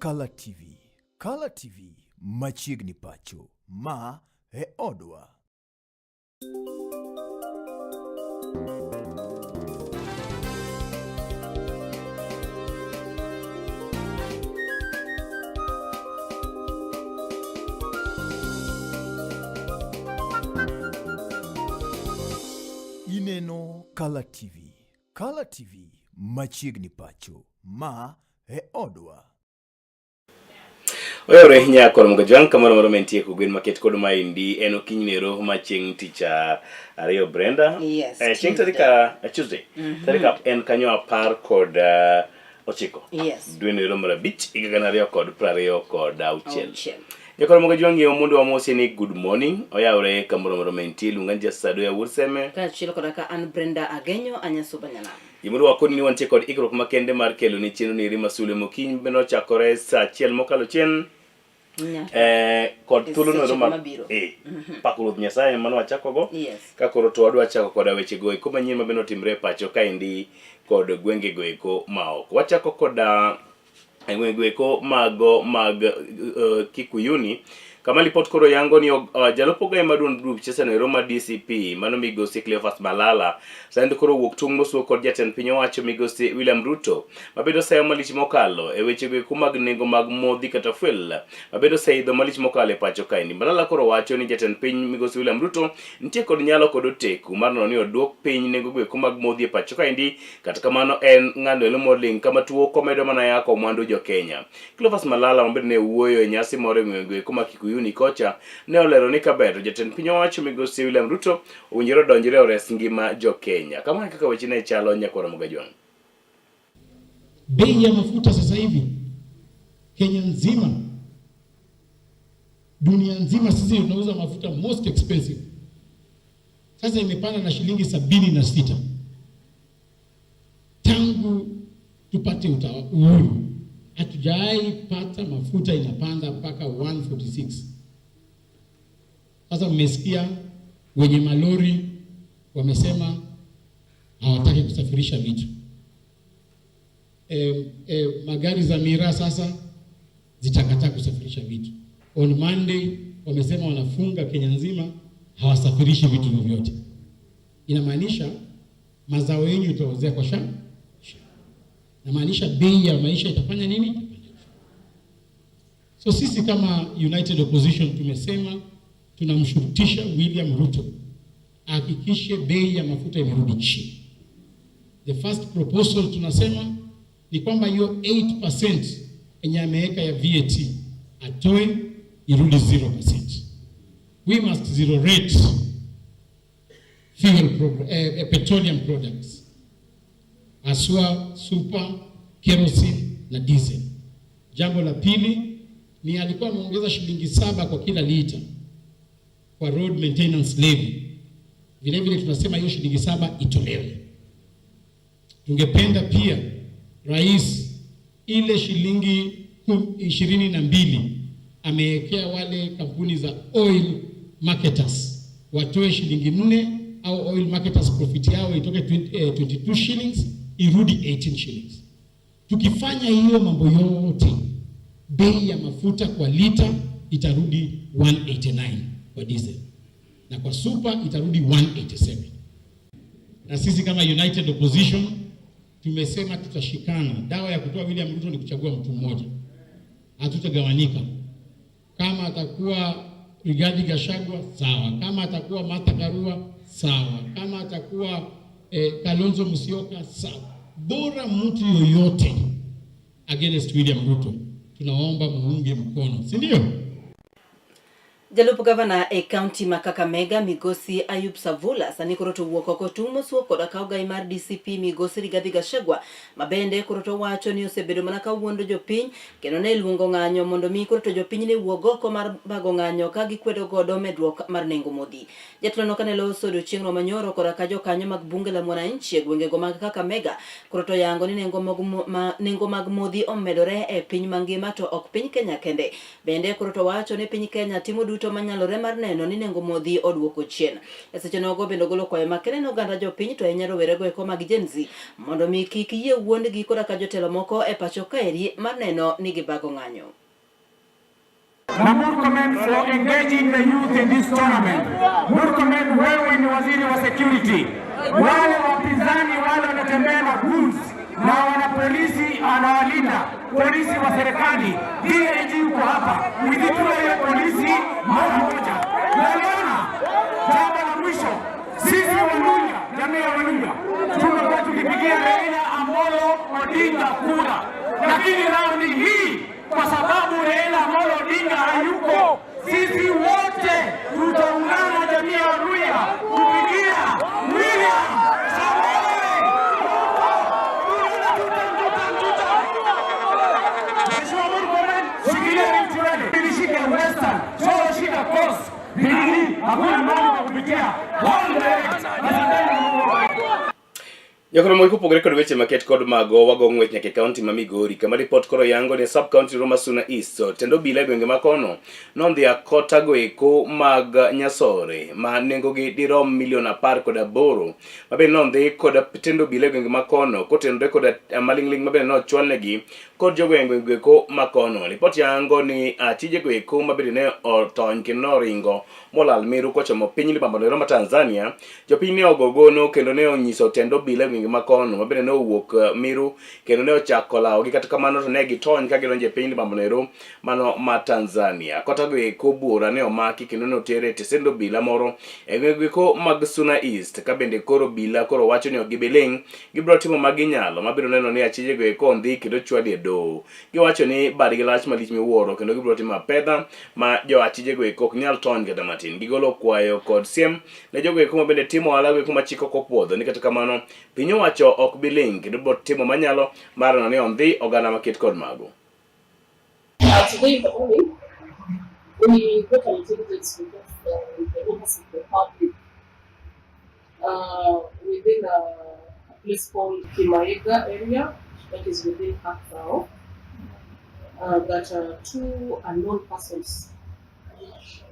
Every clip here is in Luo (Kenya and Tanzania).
Kala TV. Kala TV machiegni pacho. Ma e odwa. Ineno Kala TV. Kala TV machiegni pacho. Ma e odwa. Oyawre nyakor Mugajwang' kamoro moro mentie kogwen maket kod maendi en okinyi nero ma chieng' tich ariyo Brenda. Yes, chieng' Tuesday. tarik Tuesday. Tarik en kanyo apar kod ochiko. Yes. Dwe nero mar abich higa 2026. Auchiel. Nyakor Mugajwang' ng'iewo mondo wamosi ni good morning. Oyawre kamoro moro mentie luonga ni Jasado ya Wuod Seme. Kaachiel koda ka an Brenda Agenyo Anyasuba Nyanam. Gimoro wakoni ni wantie kod ikruok makende mar kelo ni chenro ni eri Sule Mokinyi bende ochakore saa achiel mokalo chien Nyaka. kod E thuolo noero seche mar mabiro. pako Ruoth Nyasaye mane wachakogo. Yes. Ka koro to wadwa chako koda weche go eko manyien mabende otimre e pacho kaendi kod gwenge go eko maoko. Wachako koda e gwenge go eko mago mag Kikuyuni kama lipot koro yango ni jalup ogaye maduong' grup chesano ero mar DCP mano migosi Cleophas Malala sani to koro owuok tung' mosuo kod jatend piny owacho migosi William Ruto mabedo oseyo malich mokalo e weche go eko mag nengo mag modhi kata fuel mabedo oseidho malich mokalo e pacho kaendi. Malala koro wacho ni jatend piny migosi William Ruto nitie kod nyalo kod oteku mar neno ni oduok piny nengo go eko mag modhi e pacho kaendi. Kata kamano en ng'ano elo moling' kama tuo komedo mana yako mwandu jo Kenya. Cleophas Malala mabende ne wuoyo e nyasi moro e gwenge eko ma Kikuyuni kocha ne olero ni kaber to jatend piny owacho migosi William Ruto owinjore odonjre ores ngima jo Kenya. Kamano e kaka weche ne chalo nyakwar Mogajwang'. Bei ya mafuta sasa hivi Kenya nzima, dunia nzima, sisi tunauza mafuta most expensive. Sasa imepanda na shilingi 76 tangu tupate uhuru. Hatujawahi pata mafuta inapanda mpaka 146. Sasa mmesikia wenye malori wamesema hawataki kusafirisha vitu. Magari za miraa sasa zitakataa kusafirisha vitu. On Monday wamesema wanafunga Kenya nzima, hawasafirishi vitu vyovyote. Inamaanisha mazao yenu itaozea kwa shamba. Inamaanisha bei ya maisha itafanya nini? So sisi kama United Opposition tumesema tunamshurutisha William Ruto ahakikishe bei ya mafuta imerudi chini. The first proposal tunasema ni kwamba hiyo 8% yenye ameweka ya VAT atoe irudi 0%. We must zero rate fuel petroleum products, haswa super, kerosene na diesel. Jambo la pili ni alikuwa ameongeza shilingi 7 kwa kila lita kwa road maintenance levy. Vile vile tunasema hiyo shilingi 7 itolewe. Tungependa pia rais ile shilingi 22 amewekea wale kampuni za oil marketers watoe shilingi 4 au oil marketers profit yao itoke 22 shillings irudi 18 shillings. Tukifanya hiyo mambo yote, bei ya mafuta kwa lita itarudi 189 kwa diesel na kwa super itarudi 187. Na sisi kama United Opposition tumesema tutashikana. Dawa ya kutoa William Ruto ni kuchagua mtu mmoja. Hatutagawanyika. Kama atakuwa Rigathi Gachagua sawa, kama atakuwa Martha Karua sawa, kama atakuwa Kalonzo Musyoka sawa. Bora mtu yoyote against William Ruto, tunaomba muunge mkono, si ndio? Jalup gavana e kaunti ma Kakamega Migosi Ayub Savula sani koro to wuok oko tung' mosuo kod akaw gai mar DCP Migosi Rigathi Gachagua ma bende koro to wacho ni osebedo mana ka wuondo jopiny kendo ne luongo ng'anyo mondo mi koro to jopiny ne wuog oko mar bago ng'anyo ka gikwedo godo medruok mar nengo modhi. Jatelono kane loso odiochieng'no manyoro koda ka jokanyo mag bunge la Mwananchi e gwengego mag Kakamega koro to yango ni nengo mag modhi omedore e piny mangima to ok piny Kenya kende. Bende koro to wacho ni piny Kenya timo duto duto manyalore mar neno ni nengo modhi oduoko chien. E seche nogo bende ogolo kwayo makende ne oganda jopiny to ahinya rowerego eko mag Gen Z mondo mi kik yie wuondgi koda ka jotelo moko e pacho kaeri mar neno ni gibago ng'anyo. Na Murkomen for engaging the youth in this tournament. Murkomen, wewe ni waziri wa security. Wale wapinzani wale wanatembea na goons na wana polisi anawalinda, polisi wa serikali. DAG yuko hapa, withdraw hiyo polisi mara moja. Na naona jambo la mwisho, sisi Waluhya, jamii ya Waluhya tumekuwa tukipigia Raila Amolo Odinga kura, lakini raundi hii kwa sababu Raila Amolo Odinga hayuko, sisi wote tutaungana, jamii ya Waluhya kupigia William Samoei Ruto. Mheshimiwa Murkomen, shikilia Rift Valley, nilishika Western, so shika Coast, Bidii, hakuna mahali pa kupitia. All direct. Asanteni na Mungu awabariki. Jokoro kopogore kod weche maket kod mago wago ng'wech nyaka e kaunti ma Migori kama ripot koro yango ni sub county Roma Suna East tend obila e gwenge ma kono nondhi akota goeko mag Nyasore ma nengogi dirom milion 18 mabende nondhi kod tend obila e gwenge ma kono kotenore kod maling'ling' mabende nochwalnegi kod jogwenge goeko ma kono. Ripot yango ni achije goeko mabende ne otony kendo noringo molal miru kochomo piny libamba noero ma Tanzania. Jopiny ne ogo gono kendo ne onyiso tend obila e gwenge ma kono mabende ne owuok miru kendo ne ochako lawogi, kata kamano to ne gitony ka gidonjo e piny libamba noero mano ma Tanzania. Kota goeko buora ne omaki kendo ne otere e tesend obila moro e gwenge goeko mag Suna East, ka bende koro obila koro wacho ni ok gibi ling', gibiro timo ma ginyalo mabiro neno ni achije goeko ondhi kendo chwadi e doho. Giwacho ni badgi lach malich miwuoro kendo gibiro timo apedha ma jo achije goeko ok nyal tony kata matin. Gigolo kwayo kod siem ne jogo eko mabende timo ohala goeko ma chik ok opuodho ni kata kamano piny owacho ok bi ling' kendo biro timo manyalo mar neno ni ondhi oganda maket kod mago. Today in the morning, we got an intelligence report from the members of the public within a place called Kimaiga area, that is within Kakrao, that two unknown persons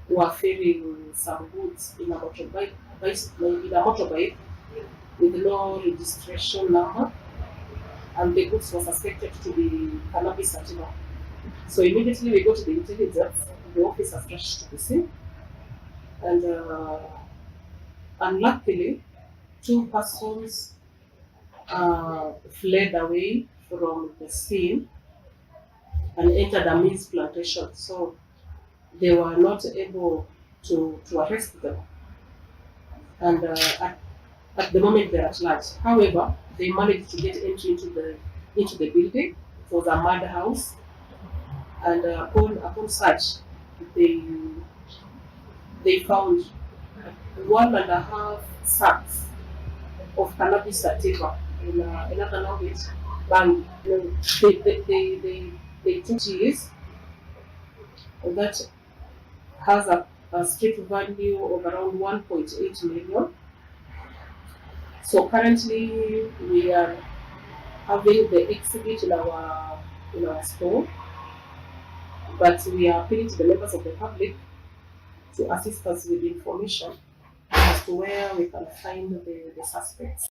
were ferrying some goods in a motorbike, in a motorbike with no registration number, and the goods were suspected to be cannabis sativa. So immediately we got the intelligence, the officers rushed to the scene, and unluckily, two persons fled away from the scene and entered a maize plantation. So they were not able to arrest them. And at the moment they're at large. However, they managed to get entry into the building. It was a mud house. And upon search, they found 1.5 sacks of cannabis sativa, in another language, bangi. They took cheese that has a street value of around 1.8 million. So currently we are having the exhibit in our store, but we are appealing to the members of the public to assist us with information as to where we can find the suspects.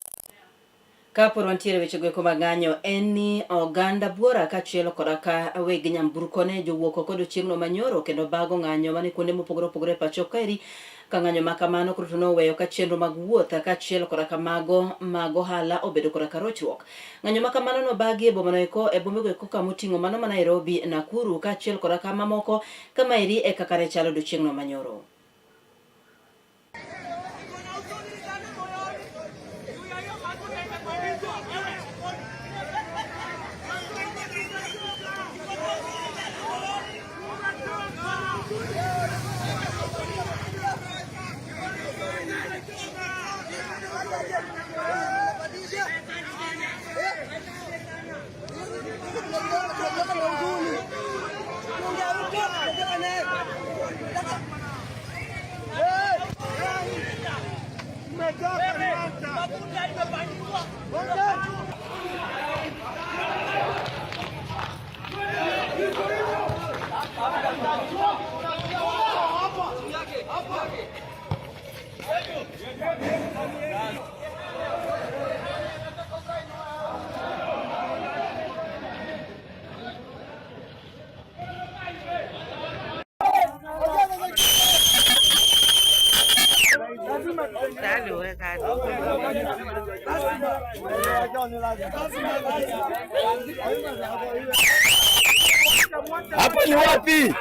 Kapod wantiere wechego eko mag ng'anyo en ni oganda buora kaachiel koda ka weg nyamburko ne jowuok oko odiochieng'no manyoro kendo bago ng'anyo mane kuonde mopogore opogore e pacho kaeri ka ng'anyo ma kamano koro to noweyo ka chenro mag wuoth kaachiel koda ka mago mag ohala obedo koda ka rochruok. Ng'anyo ma kamano nobagi e bomano eko e bombego eko kamoting'o mano ma Nairobi, Nakuru kaachiel koda ka mamoko kamaeri e kaka ne chalo odiochieng'no manyoro. Hapa ni wapi?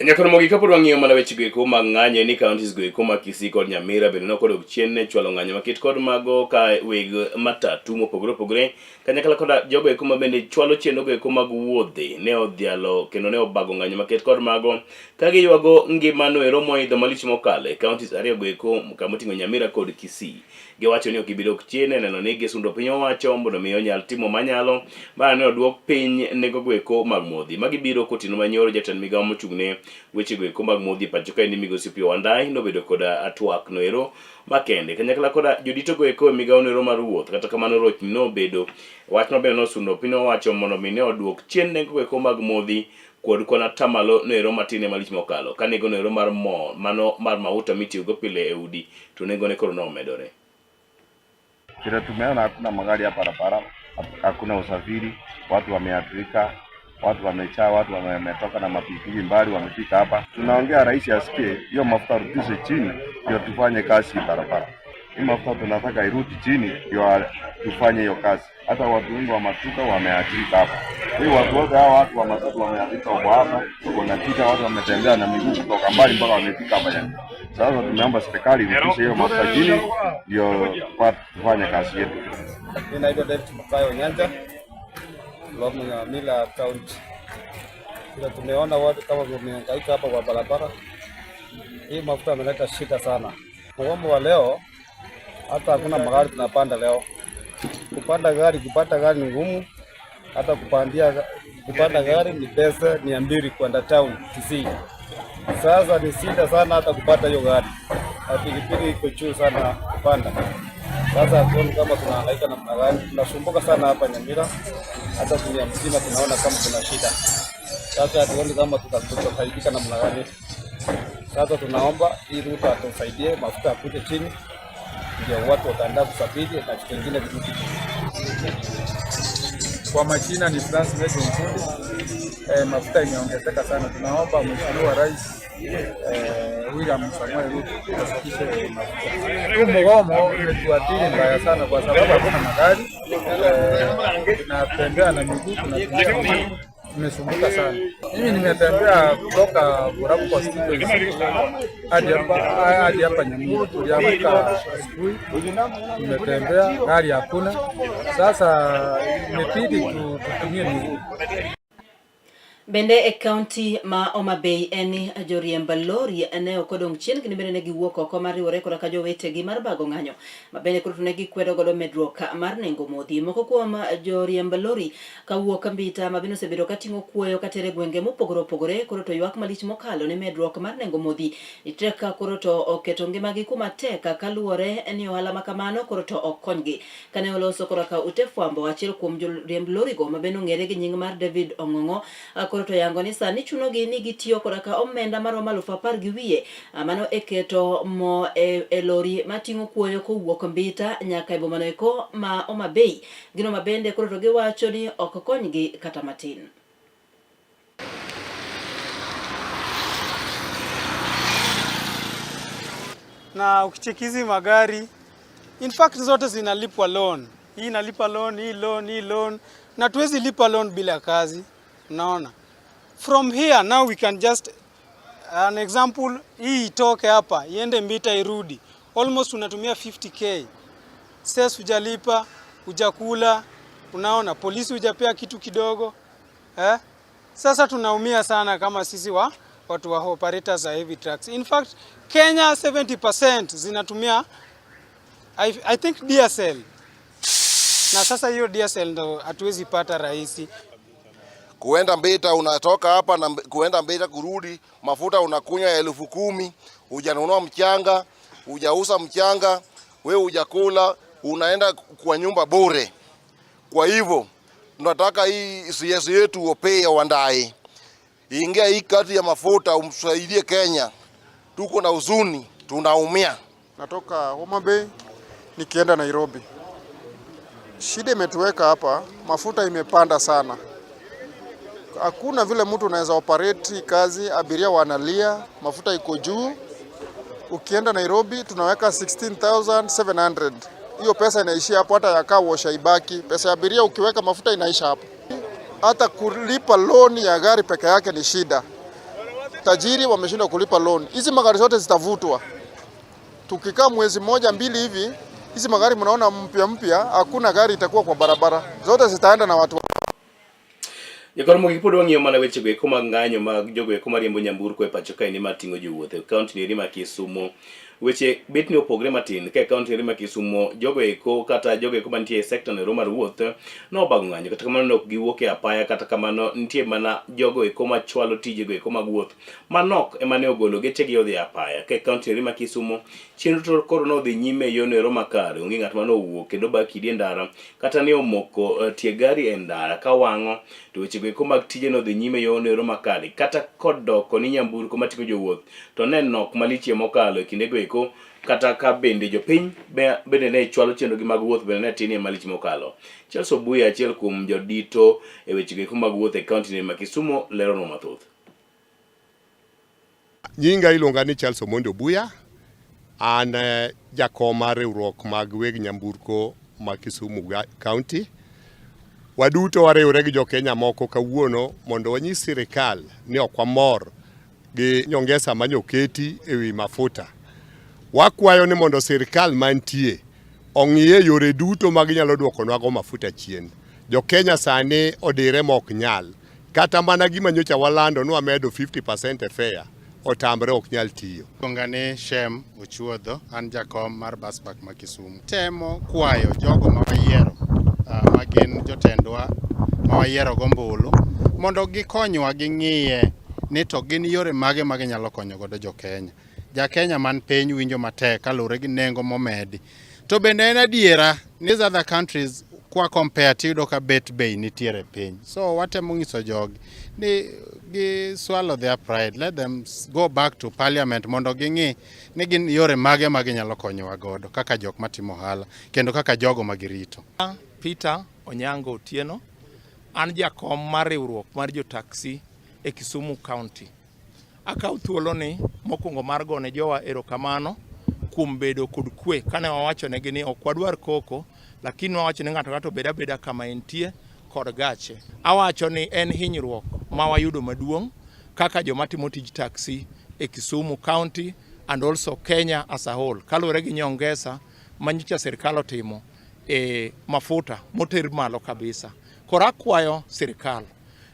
Nyaka mogik kapod wang'iyo mana weche go eko mag ng'anyo ni counties go eko mag Kisii kod Nyamira bende nokodok chien ne chwalo ng'anyo makit kod mago ka weg matatu mopogore opogore kanyakla koda jogo eko ma bende chwalo chenro go eko mag wuodhe ne odhialo kendo ne obago ng'anyo maket kod mago ka giywago ngimano ero moidho malich mokalo e counties ariyo go eko kamoting'o Nyamira kod Kisii. Giwacho ni ok gibi dok chien e neno ni gisundo piny owacho mondo mi onyal timo manyalo mar ne oduok piny nengo go eko mag modhi. Magi biro kotieno manyoro jatend migawo mochung'ne weche go eko mag modhi e pacho kaendi migosi Opiyo Wandayi nobedo koda twak noero makende kanyakla koda jodito go eko e migawo noero mar wuoth. Kata kamano rochni nobedo wach maber nosundo piny owacho mondo mi ne oduok chien nengo go eko mag modhi kod kwan atamalo noero matin e malich mokalo ka nengo noero mar mo mano mar mauta mitiyogo pile e udi to nengone koro nomedore. Vile tumeona hakuna magari ya barabara, hakuna usafiri, watu wameathirika, watu wamechaa, watu wametoka na mapikipiki mbali wamefika hapa. Tunaongea rais asikie hiyo mafuta arudishe chini, ndio tufanye kazi barabara. Hii mafuta tunataka irudi chini ndio tufanye hiyo kazi. Hata watu wengi wa matuka wameathirika hapa. Hii watu wote hawa watu wa matatu wameathirika wako hapa, wako na shida, watu wametembea na miguu kutoka mbali mpaka wamefika hapa yani. Sasa tumeomba serikali irudishe hiyo mafuta chini ndio tufanye kazi yetu. Mimi naitwa David Makayo Nyanja from Nyamira County. Vile tumeona watu kama wamehangaika hapa kwa barabara, hii mafuta ameleta shida sana. Mgomo wa leo hata hakuna magari tunapanda leo. Kupanda gari, kupata gari ni ngumu, hata kupanda gari ni pesa 200 kwenda town Kisii. Sasa ni shida sana hata kupata hiyo gari, na pikipiki iko juu sana kupanda. Sasa hatuoni kama tunahangaika namna gani, tunasumbuka sana hapa Nyamira, hata dunia mzima tunaona kama kuna shida. Sasa hatuoni kama tutasaidika namna gani. Sasa tunaomba hii Ruto atusaidie, mafuta akuje chini, ndio watu wataandaa kusafiri na kitu kingine virudi chini. Kwa majina ni Francis Mejo Mfundi. Mafuta imeongezeka sana. Tunaomba Mheshimiwa Rais William Samoei Ruto ashukishe mafuta. Huu mgomo umetuathiri mbaya sana kwa sababu hakuna magari, tunatembea na miguu, tunatumia miguu, tumesumbuka sana. Mimi nimetembea kutoka Borabu constituency hadi hapa Nyamira. Tuliamka asubuhi, tumetembea, gari hakuna. Sasa imebidi tutumie miguu. Bende e kaunti ma Homa Bay en ni joriemb lori ne ok odong' chien kendo bende ne giwuok oko mar riwore koda ka jowetegi mar bago ng'anyo ma bende koro to ne gikwedo godo medruok mar nengo modhi. Moko kuom joriemb lori kawuok Mbita ma bende osebedo kating'o kuoyo katere gwenge mopogore opogore koro to ywak malich mokalo ne medruok mar nengo modhi nitie ka koro to oketo ngimagi kuma tek kaluwore ni ohala ma kamano koro to ok konygi. Kane oloso koro ka ute fwambo achiel kuom joriemb lorigo ma bende ong'ere gi nying mar David Ong'ong'o koro to yango ni sani chunogi ni gitiyo koda ka omenda maromo 10,000 mano e keto mo e lori mating'o kuoyo kowuok Mbita nyaka e bomano eko ma Homa Bay. Gino ma bende koro to giwacho ni ok konygi kata matin. Na ukicheki hizi magari in fact zote zinalipwa loan. Hii inalipa loan, hii loan, hii loan, na tuwezi lipa loan bila kazi. Unaona, from here now we can just an example, hii itoke hapa iende Mbita irudi, almost unatumia 50k. Sasa hujalipa, hujakula, unaona, polisi hujapea kitu kidogo eh? Sasa tunaumia sana kama sisi wa watu wa operators za heavy trucks. In fact, Kenya 70% zinatumia I think diesel. Na sasa hiyo diesel ndo hatuwezi pata rahisi. Kuenda Mbita unatoka hapa na kuenda Mbita kurudi, mafuta unakunywa 10,000, hujanunua mchanga, hujauza mchanga, wewe hujakula, unaenda kwa nyumba bure. Kwa hivyo tunataka hii CS yetu Opiyo Wandayi ingia hii kati ya mafuta, umsaidie Kenya. Tuko na huzuni, tunaumia. Natoka Homa Bay nikienda Nairobi. Shida imetuweka hapa, mafuta imepanda sana. Hakuna vile mtu unaweza operate kazi, abiria wanalia, mafuta iko juu. Ukienda Nairobi tunaweka 16,700. Hiyo pesa inaishia hapo, hata ya car wash haibaki. Pesa ya abiria ukiweka mafuta inaisha hapo. Hata kulipa loan ya gari peke yake ni shida. Tajiri wameshindwa kulipa loan. Hizi magari zote zitavutwa. Tukikaa mwezi mmoja mbili hivi, hizi magari mnaona mpya mpya, hakuna gari itakuwa kwa barabara, zote zitaenda na watu. Jokoro mogi pod wang'iyo mana wechego eko mag ng'anyo mag jogo eko mariembo nyamburko e pacho kaendi mating'o jowuoth e kaunti ni ma Kisumu. Weche bet ni opogre matin ka e kaunti ni ma Kisumu jogo eko kata jogo eko mantie e sekta no mar wuoth nobago ng'anyo, kata kamano ne ok giwuok e apaya, kata kamano nitie mana jogo eko machwalo tijego eko mag wuoth manok ema ne ogolo gechegi odhi e apaya. Ka e kaunti ni ma Kisumu chenro to koro nodhi nyime e yono ero makare, onge ng'at mane owuok kendo ba kidi e ndara kata ne omoko tie gari e ndara ka wang'o, to wechego eko mag tije nodhi nyime e yono ero makare. Kata kodoko ni nyamburko mating'o jowuoth to ne nok malichie mokalo e kindego eko, kata ka bende jopiny bende ne chwalo chenrogi mag wuoth bende ne tinie malich mokalo. Charles Obuya, achiel kuom jodito e wechego eko mag wuoth e kaunti ma Kisumu, leronwa mathoth. Nyinga iluonga ni Charles Omondi Obuya. An jakom mar riwruok mag weg nyamburko ma Kisumu County. Waduto wariwre gi jo-Kenya moko kawuono mondo wanyis sirikal ni ok wamor gi nyongesa manyoketi e wi mafuta. Wakwayo ni mondo sirikal mantie ong'iye yore duto ma ginyalo duokonwago mafuta chien. Jo-Kenya sani odire ma ok nyal. Kata mana gima nyocha walando ni wamedo 50% e fare otamre ok nyal tiyo. Iluonga ni Shem Ochuodho, an jakom mar bus park ma Kisumu. Temo kwayo jogo ma wayiero ma gin jotendwa ma wayiero gombulu mondo gikonywa ging'iye ni to gin yore mage ma ginyalo konyo godo jo Kenya. Ja Kenya man piny winjo matek kaluwore gi nengo momedi. To bende en adiera ni other countries kwa compare tiyudo ka bet bei nitiere piny. So watemo nyiso jogi ni gi swallow their pride, let them go back to parliament mondo ging'i ni gin yore mage ma ginyalo konyowa godo kaka jok matimo ohala kendo kaka jogo ma girito. Peter Onyango Otieno, an jakom mar riwruok mar jo taxi e Kisumu County. Akawo thuoloni mokwongo mar gone jowa erokamano kuom bedo kod kwe kane wawachonegi ni ok wadwar koko, lakini wawacho ni ng'ato ng'ato obed abeda kama entie kod gache. Awacho ni en hinyruok ma wayudo maduong' kaka joma timo tij taxi e Kisumu County and also Kenya as a whole, kaluwore gi nyongesa ma nyocha sirkal otimo e mafuta moter malo kabisa. Koro akwayo sirkal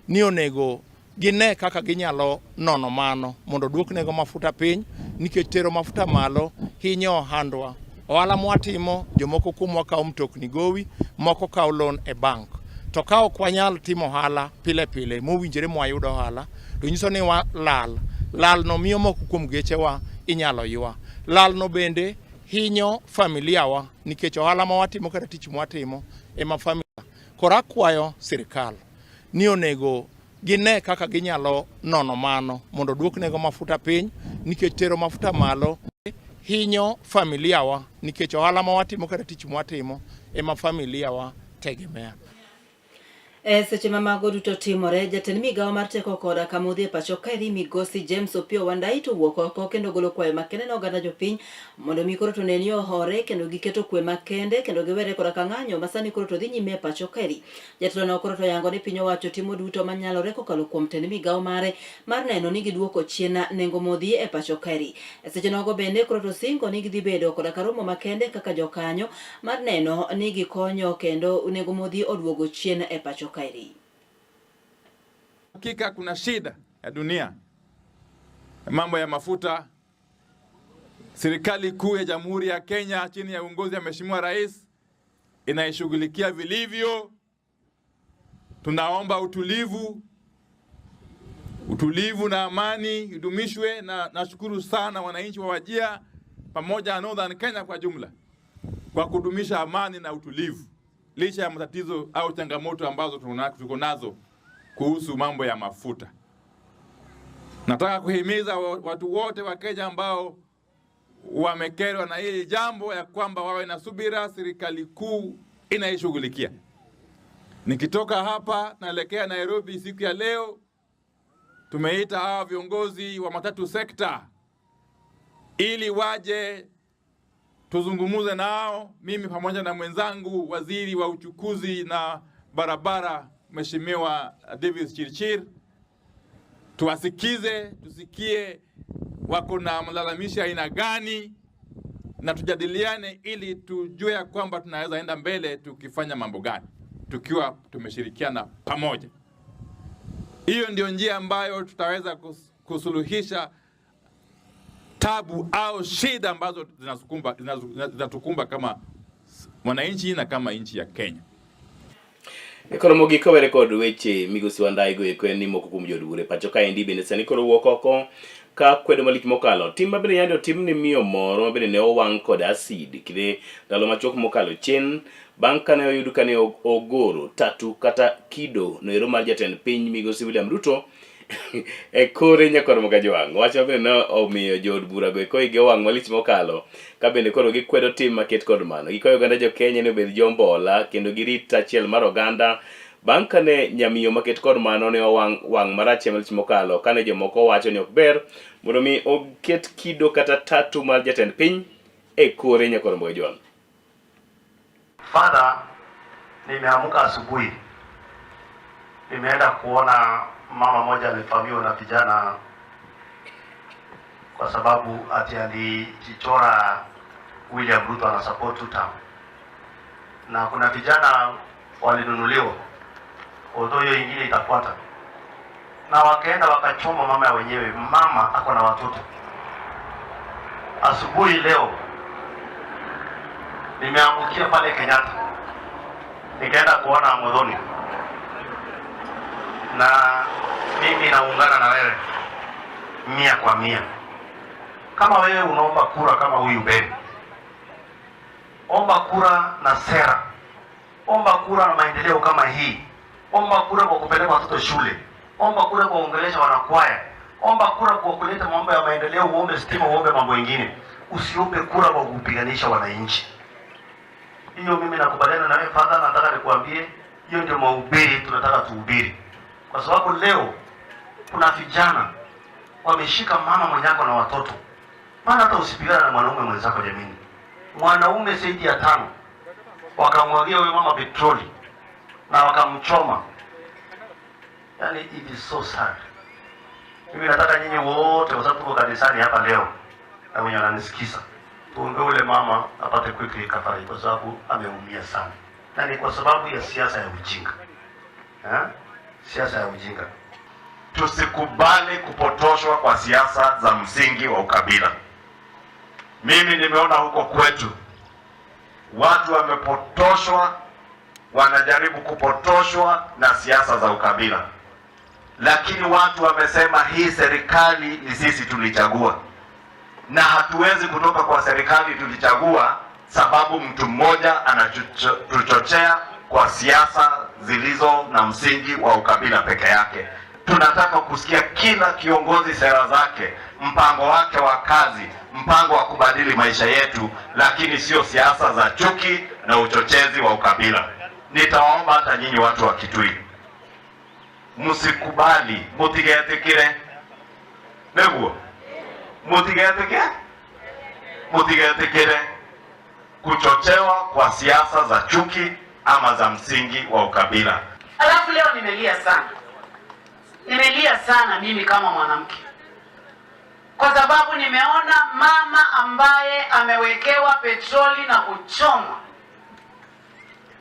ni onego gine kaka ginyalo nono mano mondo oduok nengo mafuta piny, nikech tero mafuta malo hinyo ohandwa. Ohala mwatimo, jomoko kuomwa kawo mtokni gowi, moko kawo loan e bank. To ka ok wanyal timo ohala pile pile mowinjore mwayud ohala, to nyiso ni walal. Lal no miyo moko kuom gechewa inyalo ywa. Lal no bende hinyo familia wa, nikech ohala ma watimo kata tich mwatimo ema familia. Koro akwayo sirkal ni onego gine kaka ginyalo nono mano mondo oduok nengo mafuta piny, nikech tero mafuta malo hinyo familia wa, nikech ohala ma watimo kata tich mwatimo ema familia wa tegemea. E seche ma mago duto timore, jatend migawo mar teko koda kamodhi e pacho kaeri migosi James Opiyo Wandayi to wuok oko kendo golo kwayo makende ne oganda jopiny mondo mi koro to ne ni ohore kendo giketo kwe makende kendo giwere koda ka ng'anyo ma sani koro to dhi nyime e pacho kaeri. Jatelono koro to yango ni piny owacho timo duto manyalore kokalo kuom tend migawo mare mar neno ni giduoko chien nengo modhi e pacho kaeri. E seche nogo bende koro to singo ni gidhi bedo koda ka romo makende kaka jokanyo mar neno ni gikonyo kendo nengo modhi oduogo chien e pacho kaeri. Hakika kuna shida ya dunia, mambo ya mafuta. Serikali kuu ya Jamhuri ya Kenya chini ya uongozi wa Mheshimiwa Rais inaishughulikia vilivyo. Tunaomba utulivu, utulivu na amani idumishwe, na nashukuru sana wananchi wa Wajir pamoja na Northern Kenya kwa jumla kwa kudumisha amani na utulivu licha ya matatizo au changamoto ambazo tuko nazo kuhusu mambo ya mafuta. Nataka kuhimiza watu wote wa Kenya ambao wamekerwa na hili jambo ya kwamba wawe na subira, serikali kuu inaishughulikia. Nikitoka hapa naelekea Nairobi siku ya leo, tumeita hawa viongozi wa matatu sekta ili waje tuzungumuze nao, mimi pamoja na mwenzangu waziri wa uchukuzi na barabara Mheshimiwa Davis Chirchir, tuwasikize, tusikie wako na malalamishi aina gani, na tujadiliane ili tujue ya kwamba tunaweza enda mbele tukifanya mambo gani tukiwa tumeshirikiana pamoja. Hiyo ndio njia ambayo tutaweza kusuluhisha tabu au shida ambazo zinatukumba kama mwananchi na kama nchi ya Kenya. Koro mogik kowere kod weche migosi Wandayi go eko en ni moko kuom jood bura e pacho kaendi bende sani koro wuok oko ka kwedo malich mokalo. Tim ma bende yande otim ne miyo moro ma bende ne owang' kod acid kinde ndalo machuok mokalo chien bang' kane oyud kane ogoro tatu kata kido noero mar jatend piny migosi William Ruto e kore nyakwar Mokajwang'. Wach ma bende ne omiyo jood bura go eko igi owang' malich mokalo ka bende koro gikwedo tim maket kod mano. Gikwayo oganda jo Kenya ni obed jombola kendo girit achiel mar oganda bang' kane nyamiyo maket kod mano ne owang' wang' marach malich mokalo kane jomoko wacho ni ok ber mondo mi oket kido kata tatu mar jatend piny e kore nyakwar Mokajwang'. Father, nimeamka asubuhi, nimeenda kuona mama moja amevamiwa na vijana kwa sababu ati alijichora William Ruto ana support two term, na kuna vijana walinunuliwa, although hiyo ingine itafuata, na wakaenda wakachoma mama ya wenyewe. Mama ako na watoto. Asubuhi leo nimeangukia pale Kenyatta, nikaenda kuona Muthoni, na mimi naungana na wewe 100 kwa 100. Kama wewe unaomba kura kama huyu Ben, omba kura na sera, omba kura na maendeleo kama hii, omba kura kwa kupeleka watoto shule, omba kura kwa kuongelesha wanakwaya, omba kura kwa kuleta mambo ya maendeleo, uombe stima, uombe mambo mengine. Usiombe kura kwa kupiganisha wananchi. Hiyo mimi nakubaliana na wewe Father, nataka nikuambie hiyo ndio mahubiri tunataka tuhubiri, kwa sababu leo kuna vijana wameshika mama mwenyako na watoto. Maana hata usipigane na mwanaume mwenzako jamini, mwanaume zaidi ya tano wakamwagia huyo mama petroli na wakamchoma. Yani it is so sad. Mimi nataka nyinyi wote, kwa sababu tuko kanisani hapa leo na wenye wananisikiza, tuombe ule mama apate quick recovery, kwa sababu ameumia sana, na ni kwa sababu ya siasa ya ujinga ha? Siasa ya ujinga. Tusikubali kupotoshwa kwa siasa za msingi wa ukabila. Mimi nimeona huko kwetu watu wamepotoshwa, wanajaribu kupotoshwa na siasa za ukabila, lakini watu wamesema hii serikali ni sisi tulichagua, na hatuwezi kutoka kwa serikali tulichagua sababu mtu mmoja anatuchochea kwa siasa zilizo na msingi wa ukabila peke yake. Tunataka kusikia kila kiongozi sera zake, mpango wake wa kazi, mpango wa kubadili maisha yetu, lakini sio siasa za chuki na uchochezi wa ukabila. Nitawaomba hata nyinyi watu wa Kitui, msikubali, mutigetikire niguo mutigetike mutigetikire kuchochewa kwa siasa za chuki ama za msingi wa ukabila. Alafu leo nimelia sana, nimelia sana mimi kama mwanamke, kwa sababu nimeona mama ambaye amewekewa petroli na kuchomwa,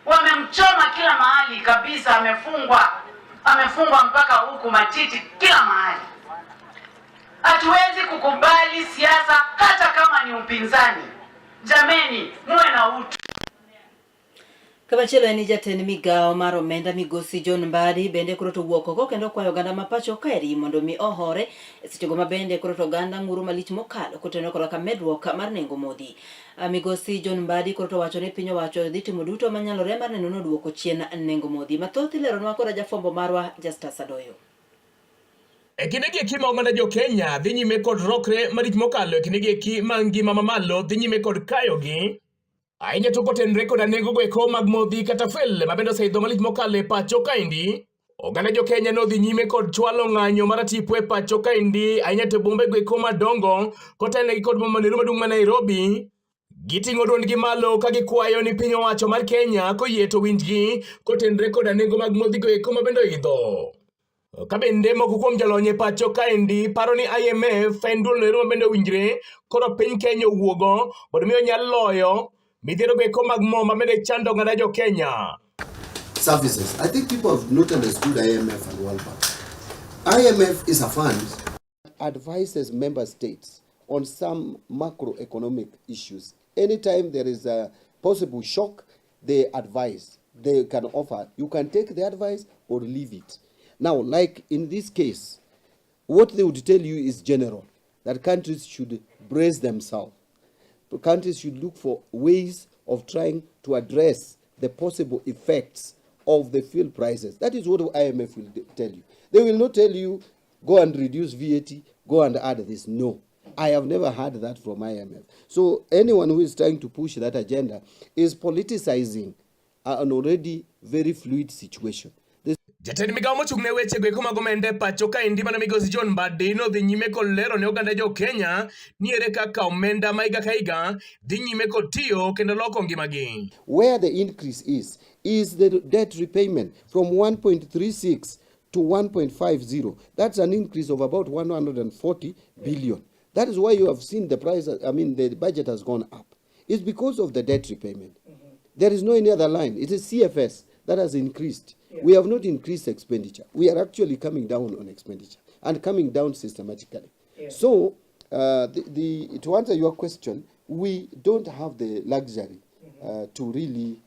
wamemchoma kila mahali kabisa, amefungwa, amefungwa mpaka huku matiti, kila mahali. Hatuwezi kukubali siasa hata kama ni upinzani. Jameni, muwe na utu. Kamachielo en ni jatend migawo mar omenda migosi John Mbadi bende koro to owuok oko kendo okwayo oganda ma pacho kaeri mondo mi ohore e sechego ma bende koro to oganda ng'uro malich mokalo kotenore koda ka medruok mar nengo modhi. Migosi John Mbadi koro to owacho ni piny owacho dhi timo duto manyalore mar neno ni oduoko chien nengo modhi. Mathoth ileronwa koda jafwambo marwa Justus Adoyo. E kindegi eki ma oganda jo Kenya dhi nyime kod rokre malich mokalo e kindegi eki ma ngima mamalo dhi nyime kod kayogi ahinya to kotenre koda nengo go eko mag modhi kata fuel ma bende oseidho malich mokalo e pacho kaendi. Oganda jo Kenya nodhi nyime kod chwalo ng'anyo maratipo e pacho kaendi ahinya to e bombe goeko madongo kotelnegi kod boma maneru maduong' ma Nairobi. Giting'o duondgi malo ka gikwayo ni piny owacho mar Kenya koyie to winjgi kotenre koda nengo mag modhi goeko ma bende oidho. Ka bende moko kuom jolony e pacho kaendi paro ni IMF en duol noero ma bende owinjre koro piny Kenya owuogo mondo mi onyal loyo midhiero goeko mag mo ma bende chando oganda jo Kenya. Services. I think people have not understood IMF and World Bank. IMF is a fund that advises member states on some macroeconomic issues. Anytime there is a possible shock, they advise. They can offer. You can take the advice or leave it. Now, like in this case, what they would tell you is general, that countries should brace themselves. Countries should look for ways of trying to address the possible effects of the fuel prices. That is what IMF will tell you. They will not tell you, go and reduce VAT, go and add this. No. I have never heard that from IMF. So anyone who is trying to push that agenda is politicizing an already very fluid situation. This Jatend migawo mochung' ne weche goeko mag omenda e pacho kaendi mana migosi John Mbadi nodhi nyime kod lero ne oganda jo Kenya ni ere kaka omenda ma higa ka higa dhi nyime kod tiyo kendo loko ngimagi. Where the increase is, is the debt repayment from 1.36 to 1.50. That's an increase of about 140 billion. That is why you have seen the price, I mean, the budget has gone up. It's because of the debt repayment. There is no any other line. It is CFS that has increased. We have not increased expenditure. We are actually coming down on expenditure and coming down systematically. So, to answer your question, we don't have the luxury to really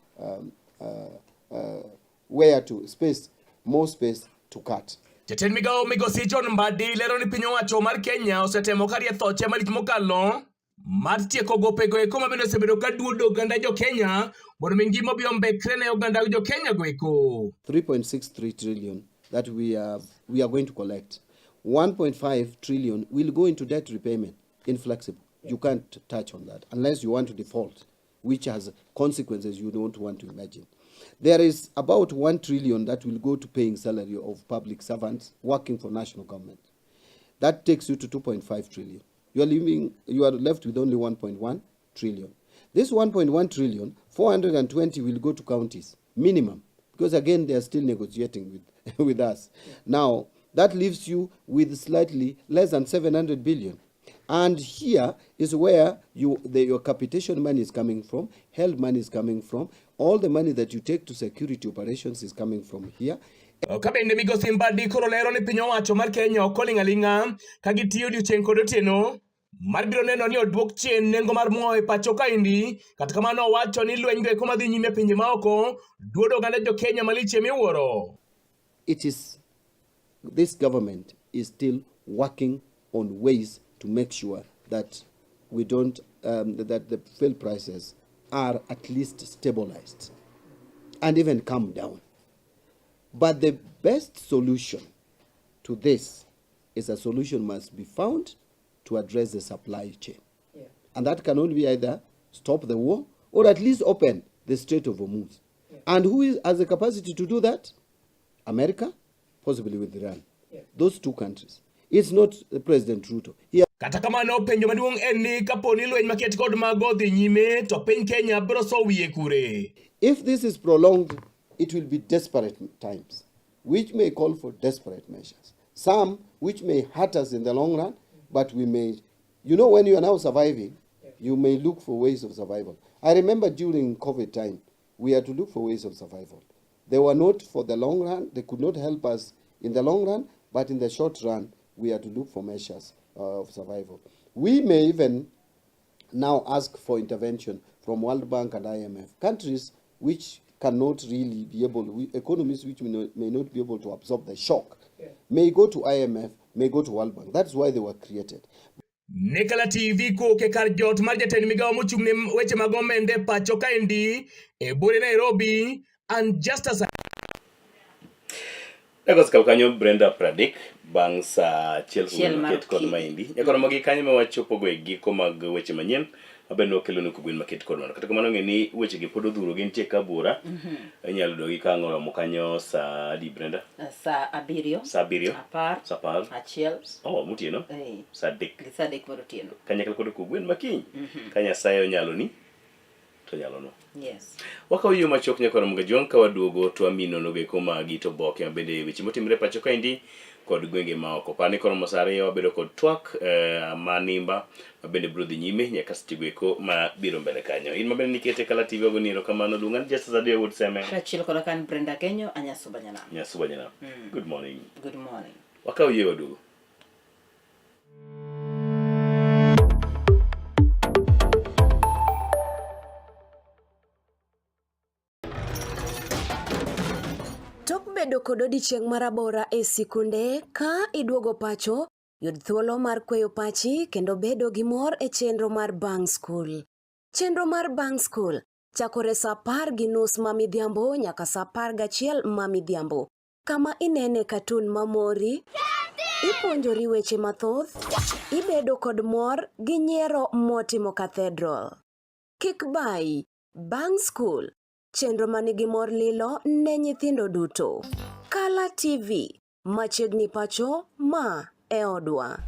where to space, more space to cut. Jatend migawo migosi John Mbadi lero ni piny owacho mar Kenya osetemo karie thoche malich mokalo mar tieko gopego eko ma bende osebedo ka duodo oganda jo Kenya mondo mi ngima obi ombekre ne oganda jo Kenya go eko. 3.63 trillion that we are going to collect. 1.5 trillion will go into debt repayment, inflexible. You can't touch on that unless you want to default, which has consequences you don't want to imagine. There is about 1 trillion that will go to paying salary of public servants working for national government. That takes you to 2.5 trillion. You are left with only 1.1 trillion. This 1.1 trillion, 420 will go to counties, minimum, because again, they are still negotiating with us. Now, that leaves you with slightly less than 700 billion. And here is where your capitation money is coming from, health money is coming from, all the money that you take to security operations is coming from here. Ka bende migosi Mbadi koro lero ni piny owacho mar Kenya ok oling' aling'a ka gitiyo odiochieng' kod otieno mar biro neno ni oduok chien nengo mar mo e pacho kaendi. Kata kamano owacho ni lweny go eko madhi nyime e pinje maoko duodo oganda jo Kenya malich miwuoro. This government is still working on ways to make sure that we don't, that the fuel prices are at least stabilized and even come down. But the best solution to this is a solution must be found to address the supply chain. And that can only be either stop the war or at least open the Strait of Hormuz. And who has the capacity to do that? America, possibly with Iran. Those two countries. It's not President Ruto. He Kata kamano penjo maduong' en ni kapo ni lweny maket kod mago dhi nyime to piny Kenya biro so wiye kure. If this is prolonged, it will be desperate times, which may call for desperate measures. Some which may hurt us in the long run, but we may, you know, when you are now surviving, you may look for ways of survival. I remember during COVID time, we had to look for ways of survival. They were not for the long run, they could not help us in the long run, but in the short run, we had to look for measures of survival. We may even now ask for intervention from World Bank and IMF, countries which cannot really be able, we, economies which may not be able to absorb the shock, may go to IMF, may go to World Bank. That's why they were created. Nekala TV kowuok e kar jot mar jatend migawo mochung' ne weche mag omenda e pacho kaendi e bure Nairobi and Justus Ego sikaw kanyo Brenda Pradik. Bang' saa achiel Achiel mar maket kod okinyi. maendi. Nyakoro magi kanyo ma wachopogo e giko mag weche manyien mabende wakelonu kogwen maket kod mano. Kata kamano ng'e ni wechegi pod odhuro gintie ka buora. Inyalo yudogi ka ang' oromo kanyo saa adi Brenda? Saa abiriyo. Saa abiriyo. Apar. Saa apar. Achiel. Oh, motieno. Eh. Saa adek. Gi saa adek mar otieno. Kanyakla kod kogwen makiny. Mhm. Ka Nyasaye onyaloni to nyalonwa. Yes. Wakawo yo machuok nyakoro Mga ka waduogo to wamiyi nonro eko magi to oboke ma bende weche motimore pacho kaendi kod gwenge maoko. Par ni koromo saa ariyo wabedo kod twak eh, manimba ma bende biro dhi nyime nyaka sechego eko ma biro mbele kanyo. In ma bende nikete Kala TV wagoni erokamano. Luonga ni Justice Adeyo Wuod Seme. Kaachiel koda kan Brenda Genyo, Anyasuba Nyanam. Nyasuba Nyanam. Good morning. Good morning. Wakawo yie waduogo. Tok bedo kod odiechieng' marabora e sikunde, ka iduogo pacho, yud thuolo mar kweyo pachi kendo bedo gi mor e chenro mar bang' skul. Chenro mar bang' skul chakore sa apar gi nus ma midhiambo nyaka sa apar gachiel ma midhiambo, kama inene katun mamori, ipuonjori weche mathoth, ibedo kod mor gi nyiero motimo cathedral. Kik bayi, bang' skul, chenro ma nigi mor lilo ne nyithindo duto. Kala TV, machiegni pacho, ma e odwa.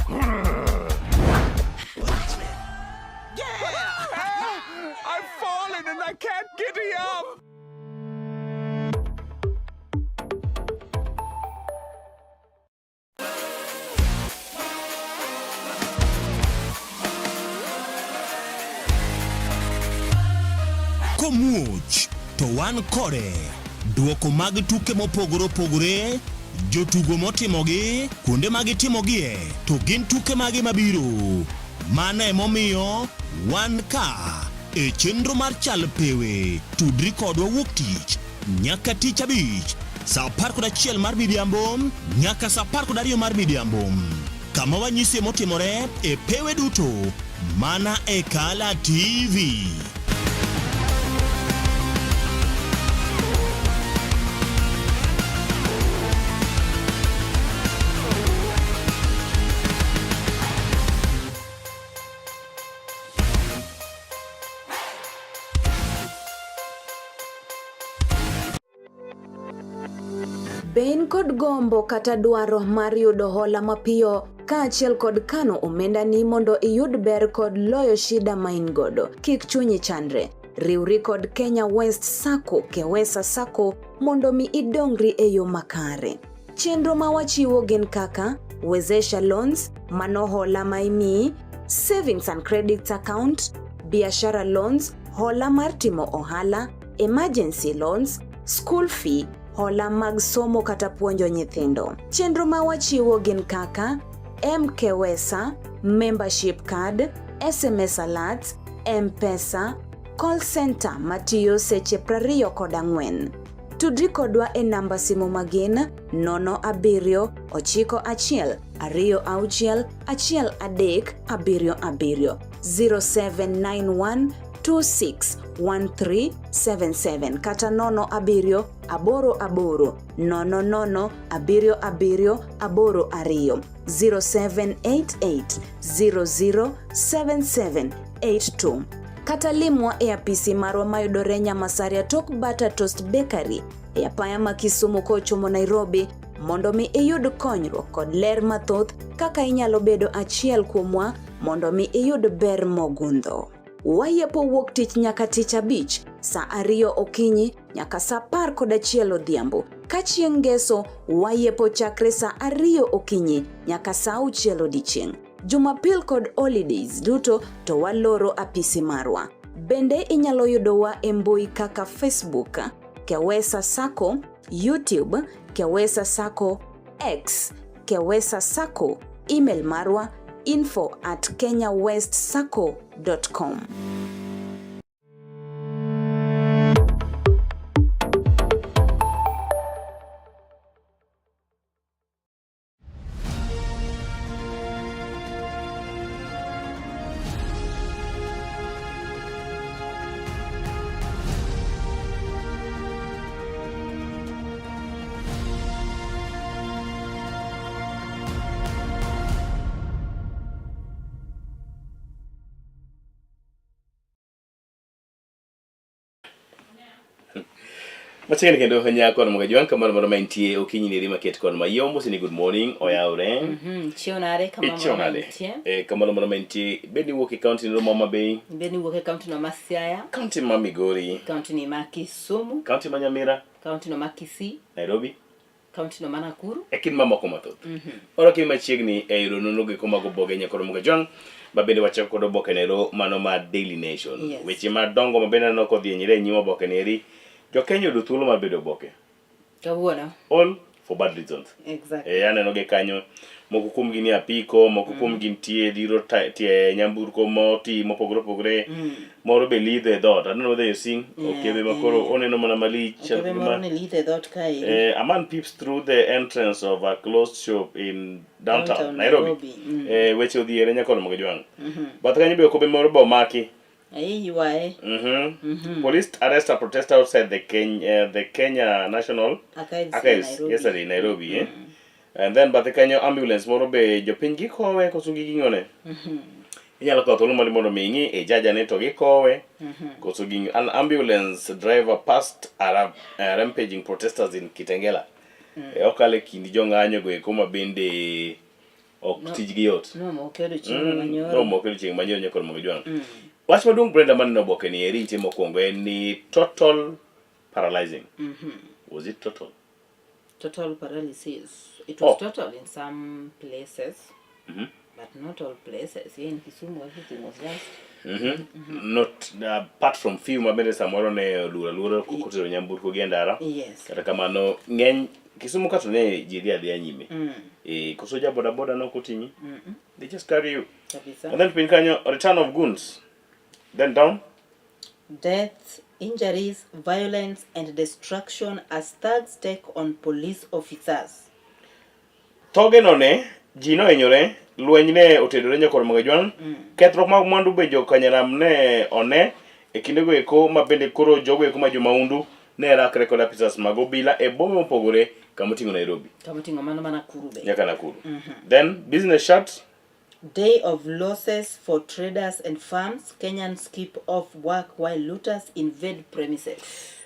I've fallen and I can't get up. Komuoch to wan kode. Duoko mag tuke mopogore opogore, jotugo motimogi, kuonde ma gitimogie, to gin tuke mage mabiro. Mano emomiyo wan ka e chenro mar Chal Pewe. Tudri kodwa wuok tich nyaka tich abich saa apar kod achiel mar midhiambo nyaka saa apar kod ariyo mar midhiambo kama wanyisie motimore e pewe duto mana e Kala TV. Be in kod gombo kata dwaro mar yudo hola mapiyo kaachiel kod kano omendani mondo iyud ber kod loyo shida ma in godo? Kik chunyi chandre. Riwri kod Kenya West Sacco, Kewesa Sacco mondo mi idongri e yo makare. Chenro ma wachiwo gin kaka Wezesha Loans, mano hola ma imiyi, Savings and Credit Account, Biashara Loans, hola mar timo ohala, Emergency Loans, School Fee, hola mag somo kata puonjo nyithindo. Chenro ma wachiwo gin kaka MKWESA, Membership Card, SMS Alerts, M-Pesa, Call Center matiyo seche 24. Tudri kodwa e namba simu magin 07 91 26 13 77 0791 261377 kata 07 88 00 77 82 0788 007782 kata limwa e apisi marwa mayudore Nyamasaria tok Butter Toast Bakery e apaya ma Kisumu kochomo Nairobi mondo mi iyud konyruok kod ler mathoth kaka inyalo bedo achiel kuomwa mondo mi iyud ber mogundho. Wayepo wuok tich nyaka tich abich saa ariyo okinyi nyaka saa apar kod achiel odhiambo. Ka chieng' ngeso wayepo chakre saa ariyo okinyi nyaka saa auchiel odiechieng'. Jumapil kod holidays duto to waloro apisi marwa. Bende inyalo yudowa e mbui kaka Facebook, Kewesa Sacco, YouTube, Kewesa Sacco, X, Kewesa Sacco, email marwa info at kenyawestsacco.com. Machiegni kendo nyako no mga jwang kamoro moro ma intie okinyi ni rima ket kod mayombo sini good morning oyawre. Chiew nade kamoro Ichiew moro ma nade? intie. Eh, kamoro moro ma intie bed ni wuok e county no ma Homa Bay, Bed ni wuok e county no ma Siaya, county ma Migori, county ni ma Kisumu, county ma Nyamira, county no ma Kisii, Nairobi, county no ma Nakuru. e kind mamoko mathoth. Oro kiny machiegni e yudo nonro giko mag oboke nyakoro mga jwang ma bende wachako kod oboke nero mano ma Daily Nation. Yes. Weche madongo ma bende aneno kodhi enyire e nyim oboke neri. Jo Kenya oyudo thuolo mar bedo oboke. Kawuono. All for bad reasons. Exactly. E, aneno gi kanyo moko kuomgi ni apiko, moko kuomgi nitie dhiro tie nyamburko moti mopogore opogore. Moro be lidho e dhoot. I don't know whether you've seen. Okebe ma koro oneno mana malich. chal Okebe gima- moro ne litho e dhoot kae. Eh, a man peeps through the entrance of a closed shop in downtown, Downtown Nairobi. Nairobi, Eh, weche odhiere nyaka ono Mogajwang'. Bath kanyo be okobe moro be omaki. Ai ywaye. Police arrest a protester outside the Kenya, the Kenya National Archives, Archives Nairobi. yesterday in Nairobi. Eh? And then bathe kanyo ambulance moro be jopiny gikowe koso giging'one. Inyalo kawo thuolo mari mondo mi ing'i e jaja ne to gikowe. Koso ging an ambulance driver passed a rampaging protesters in Kitengela. E okalo e kind jong'anyo go eko ma bende ok No. tijgi yot. Nomoke odiochieng' manyoro. Nomoke odiochieng' manyoro nyaka Ramogi Jwang'. Wach maduong' Brenda maneno oboke ni eri nitie mokwongo en ni total paralyzing. Was it total? Total paralysis. It was Oh. total in some places, but not all places. Here in Kisumu, everything was just. Not apart from few ma bende samoro ne oluoro aluora kotero nyamburko gi e ndara. Yes. Kata kamano ng'eny Kisumu ka to ne ji dhi adhiya nyime. Eh, koso ja boda boda nok oting'i. They just carry you. Kabisa. And then piny kanyo return of goons. Then down. Deaths, injuries, violence, and destruction as thugs take on police officers. Thoge no ne ji nohinyore, lweny ne otedore nyakor Magajwang', kethruok mag mwandu be jokanyanam ne one e kindego eko ma bende koro jogo eko ma jomaundu ne rakre kod apisas mag obila e bombe mopogore kama oting'o Nairobi Kama oting'o mano mana Nakuru be. nyaka Nakuru. Then business shut Day of losses for traders and farms. Kenyans keep off work while looters invade premises.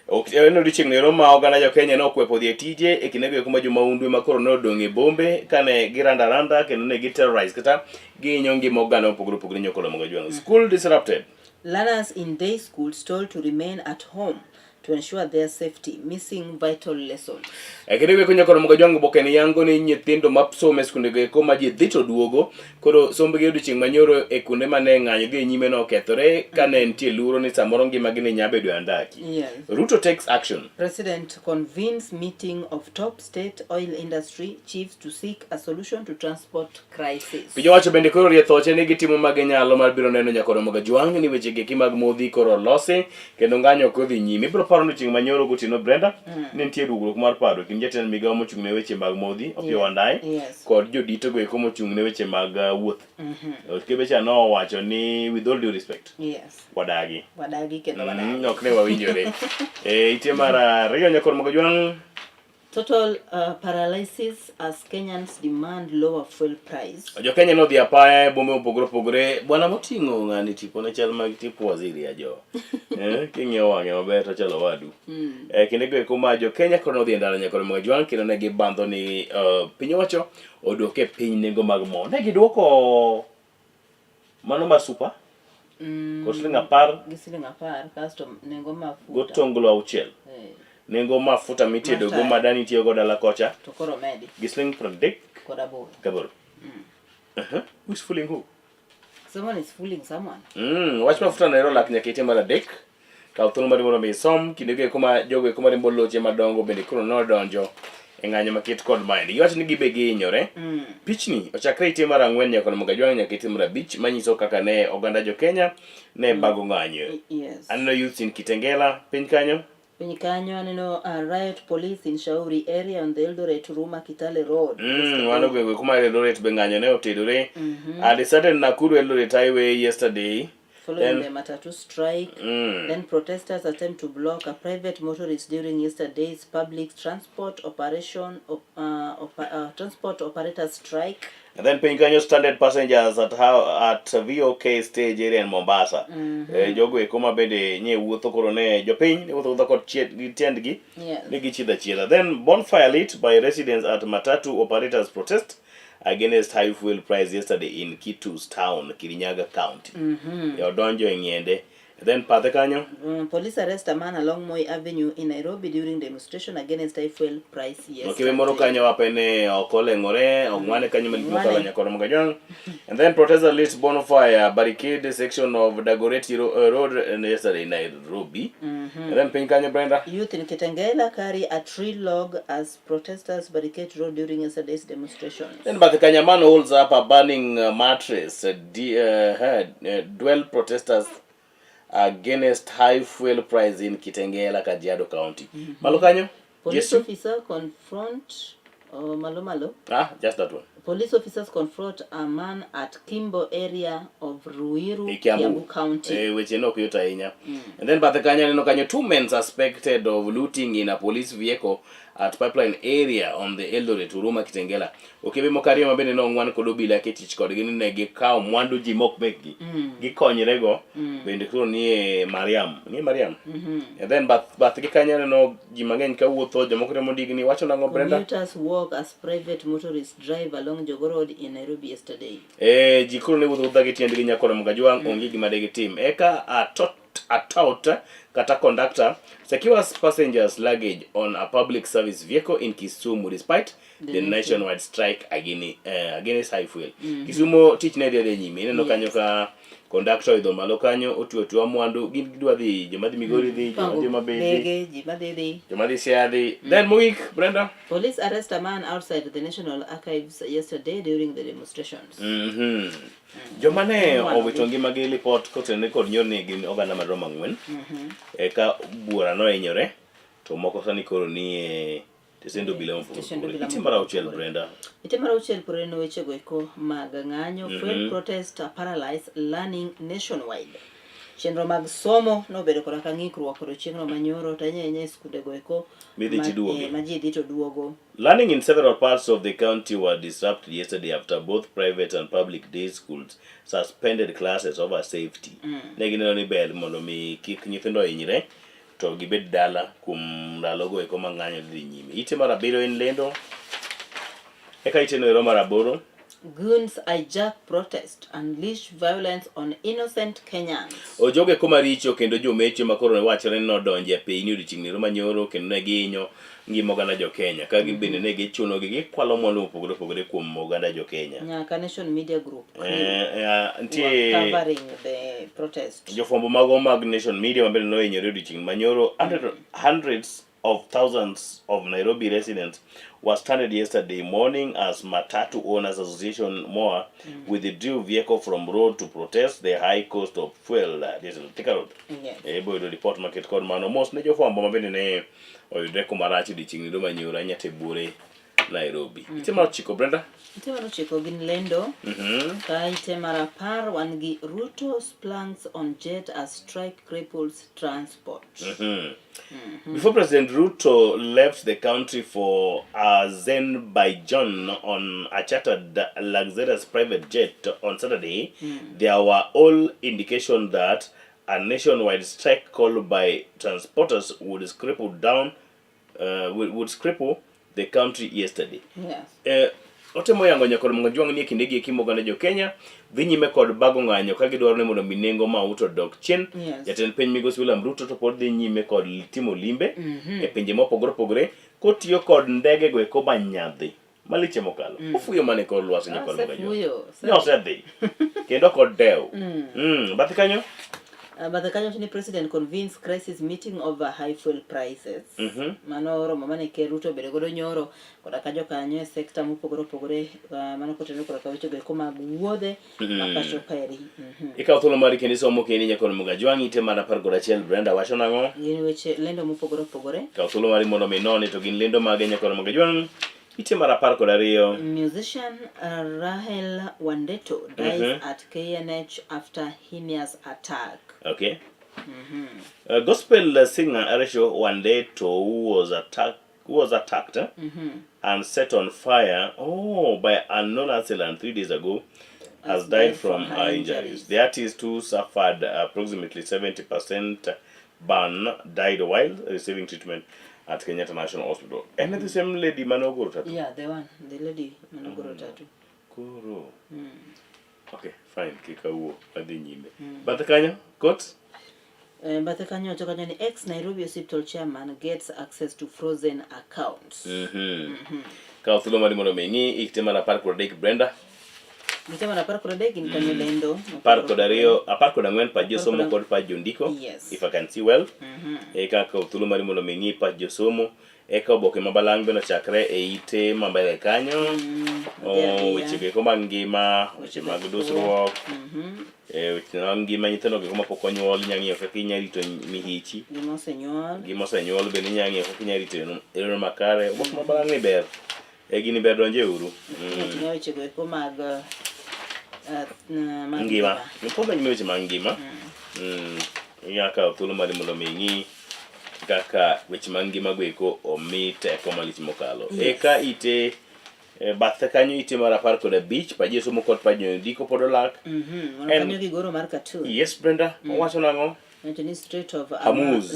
Ok, en odiochieng' nero ma oganda jo Kenya ne okwepo dhi e tije e kindego eko ma jomaundu ema koro ne odong' e bombe kane giranda aranda kendo ne gi-terrorize kata gihinyo ngima oganda mopogore opogore nyokolo Magajwang'. School disrupted. Learners in day schools told to remain at home to ensure their safety, missing vital lessons. E kinde go nyaka romo gajwang' oboke ni yango ni nyithindo ma somo e skunde go eko ma ji dhi to duogo koro sombgi odiochieng' manyoro e kuonde mane ng'anyo dhi e nyime no okethore kane nitie luoro ni samoro ngimagi ne nya bedo e andaki. Yes. Ruto takes action. President convenes meeting of top state oil industry chiefs to seek a solution to transport crisis. Piny owacho bende koro rie thoche ni gitimo ma ginyalo mar biro neno nyaka romo gajwang' ni weche geki mag modhi koro olosi kendo ng'anyo ok odhi nyime. Ibiro paro ni chieng' manyoro gotieno Brenda ne nitie dwogruok mar paro e kind jatend migawo mochung' ne weche mag modhi Opiyo Wandayi kod jodito go eko mochung' ne weche mag wuoth. Okebe cha nowacho ni with all due respect wadagi. Wadagi kendo wadagi. Ok ne wawinjore. E, ite mar ariyo nyakor Mogajwang' Total paralysis as Kenyans demand lower fuel price. Jo-Kenya nodhi apaya e bombe mopogore opogore. Bwana moting'o ng'ani tipone chal mag tipo waziri ya jo. King'iyo wang'e maber to chalo wadu. Kinde go eko ma jo-Kenya koro nodhi e ndara nyaka Mogajwang' kendo ne gibandho ni piny owacho odwok e piny nengo mag mo. Ne giduoko mano mar super kod siling 10 gi siling 10 kasto nengo mafuta gotonglo 6. Nengo mafuta mitedo go ma dani tiyo go dala kocha to koro medi gi siling 38 kod 8. Gaboro. Who is fooling who? Someone is fooling someone. Wach mafuta no ero lak nyaka ite mar 3. Kaw thuolo mari mondo mi isom kinde go eko ma jogo eko marimbo loche madongo bende koro nodonjo e ng'anyo maket kod maendi. Giwacho ni gibe gihinyore. Pichni ochakre ite mar 4 nyaka Mogajwang' nyaka ite mar 5 manyiso kaka ne oganda jo Kenya ne bago ng'anyo. Aneno youths in Kitengela piny kanyo. Piny kanyo aneno riot police in Shauri area on the Eldoret Ruma Kitale Road. Mano gwenge kuma Eldoret be ng'anyo ne otedore. At a certain Nakuru Eldoret Highway yesterday. Following Then- the matatu strike, then protesters attempt to block a private motorist during yesterday's public transport operation op, op, transport operator strike. And then piny kanyo stranded passengers at how at VOK stage area in Mombasa. Eh, jogo eko ma bende nye wuotho koro ne jopiny ne wuotho wuotha kod gi tiendgi ne gichiedho achiedha. Then bonfire lit by residents at matatu operators protest against high fuel price yesterday in Kitus town, Kirinyaga County. E odonjo e ng'iende. Then pathe kanyo Police arrest a man along Moi Avenue in Nairobi during demonstration against high fuel price yesterday. Okiwe moro kanyo wape ne ok oleng'ore ong'wane kanyo malich mokalo Ong'wane. nyakoro Mugajwang'. And then protesters lit bonfire barricade section of Dagoretti Road yesterday in Nairobi. And then piny kanyo Brenda. Youth in Kitengela carry a tree log as protesters barricade road during yesterday's demonstration. Then bathe kanyo man holds up a burning mattress dwell protesters against high fuel price in Kitengela, Kajiado County. Malo kanyo? Police Jesu? officer confront malo malo. Ah, just that one. Police officers confront a man at Kimbo area of Ruiru, E Kiambu. Kiambu County. Eh, weche no ok yot ahinya. And then bathe kanyo aneno kanyo two men suspected of looting in a police vehicle at pipeline area on the Eldoret Huruma Kitengela. Okebe moko ariyo ma bende nong'wan kod obila kitich kodgi ni ne gikawo mwandu ji mok mekgi. Gikonyrego bende koro nie Mariam. Nie Mariam. And then bathgi kanyo aneno ji mang'eny kawuotho, jomoko temo digni. Wacho nang'o Brenda? Commuters walk as private motorists drive along Jogoo Road in Nairobi yesterday. Eh, ji koro ne wuotho wuotha gi tiendgi nyakoro Mgajwang' onge gima de gitim. Eka a tout kata conductor secures passengers luggage on a public service vehicle in Kisumu despite the nationwide strike against high fuel. Kisumu tich ne dhi adhiya nyime. Ineno kanyo ka conductor oidho malo kanyo otwe otwewa mwandu gin gidwa dhi joma dhi Migori dhi joma Pango dhi Homa Bay dhi bege, ji madhi dhi. joma dhi Siaya dhi. Then mogik Brenda. Police arrest a man outside the National Archives yesterday during the demonstrations. Joma ne Mwandu. owito ngimagi lipot kotenore kod nyor ni gin oganda maromo ang'wen. Eka buora nohinyore to moko sani koro ni e tesend obila mopogore Tesend opogore. obila Ite mar mopogore auchiel opogore. Brenda. Ite mar auchiel pod en wechego eko mag ng'anyo. Fuel protest paralyze learning nationwide. Chenro mag somo nobedo koda ka ng'ikruok kod chieng'no manyoro to ahinya ahinya e skundego eko Midhi tiduoge. ma ji dhi to duogo. Learning in several parts of the county were disrupted yesterday after both private and public day schools suspended classes over safety. Ne gineno ni ber mondo mi kik nyithindo hinyre to gibed dala kuom ndalogo eko ma ng'anyo dhi nyime. Ite mar abiriyo en lendo. Eka ite no ero mar aboro. Goons hijack protest, unleash violence on innocent Kenyans. Ojoge eko maricho kendo jomecho ma koro wachore ni nodonjo e piny odiochieng' ero manyoro kendo ne gihinyo ngima oganda jo Kenya ka bende ne gichunogi gikwalo mwandu mopogore opogore kuom oganda jo Kenya. Nyaka Nation Media Group crew were Nitie covering the protest. jofwambo mago mag Nation Media ma bende nohinyore odiochieng' manyoro. Hundreds of thousands of Nairobi residents were stranded yesterday morning as Matatu Owners Association MOA withdrew vehicle from road to protest the high cost of fuel. Diesel Thika Road. Ibo yudo report maket kod mano mos ne jofwambo ma bende ne oyudre kuma rach odiochieng' nido manyoro ahinya te buore Nairobi. Ite mar ochiko Brenda? Ite mar ochiko gin lendo. Ka ite mar 10 wan gi Ruto splanks on jet as strike cripples transport. Before President Ruto left the country for Azerbaijan on a chartered luxurious private jet on Saturday, there were all indications that a nationwide strike called by transporters would cripple down, would cripple the country yesterday. Otemo yango nyakod Mgajwang' ni e kinde gi eki moganda jo Kenya dhi nyime kod bago ng'anyo ka gidwaro ni mondo mi nengo mauta odok chien. Jatend piny migosi William Ruto to pod dhi nyime kod timo limbe e pinje mopogore opogore kotiyo kod ndege go eko manyadhi maliche mokalo. Ofuyo mana e kor lwasi nyakod Mgajwang'. Osefuyo, Ne osedhi kendo ok odew. Bathe kanyo? Bathe kanyo ni President convenes crisis meeting over high fuel prices. Mano romo mane Ker Ruto obedo godo nyoro koda ka jokanyo e sekta mopogore opogore mano kotenore koda ka wechego eko mag wuodhe ma pacho kaeri. Ikawo thuolo mari kendo isomo kendi nyakod Mgajwang' ite mar 11 Brenda wacho nang'o? Gin weche lendo mopogore opogore. Kaw thuolo mari mondo mi inone to gin lendo mage nyakod Mgajwang' Ite mar 12. Musician Rahel Wandeto dies at KNH after heinous attack. Okay. Gospel singer Rachel Wandeto who was attacked and set on fire by unknown assailant 3 days ago has died from her injuries. The artist, who suffered approximately 70% burn, died while receiving treatment at Kenyatta National Hospital. En the same lady mane ogoro tattoo? Yeah, the one, the lady mane ogoro tattoo. Koro. Okay, fine, kik awuo, adhi nyime. Bathe kanyo, court? Bathe kanyo wacho kanyo ni ex Nairobi Hospital chairman gets access to frozen accounts. Kaw thuolo mari mondo mi ing'i ikte mar 13 Brenda. Gite mar 13 gin kanyo lendo. 12, 14 pach josomo kod pach jondiko. Yes. If I can see well. Eka kaw thuolo mari mondo mi ing'i pach josomo. Eka oboke ma balang' bende ochakre e ite ma mbele kanyo. Dhi Weche go eko mag ngima, weche mag dusruok. Weche mag ngima nyithindo go eko mapok onyuol inya ng'iyo kaka inya rito mihichi. Gima osenyuol. Gima osenyuol bende inya ng'iyo kaka inya rito e yorno makare. Oboke ma balang' ni ber. Gini ber donje uru. Oting'o weche go eko mag Ngima. Pod nyime weche mag ngima. Inya kawo thuolo mari mondo mi ing'i kaka weche mag ngima go eko omi teko malich mokalo. Eka ite bathe kanyo ite mar 15 pach josomo kod pach jondiko pod olak. Wan kanyo gi goro mar cartoon. Yes Brenda, owacho nang'o? Wacho ni Strait of Hormuz.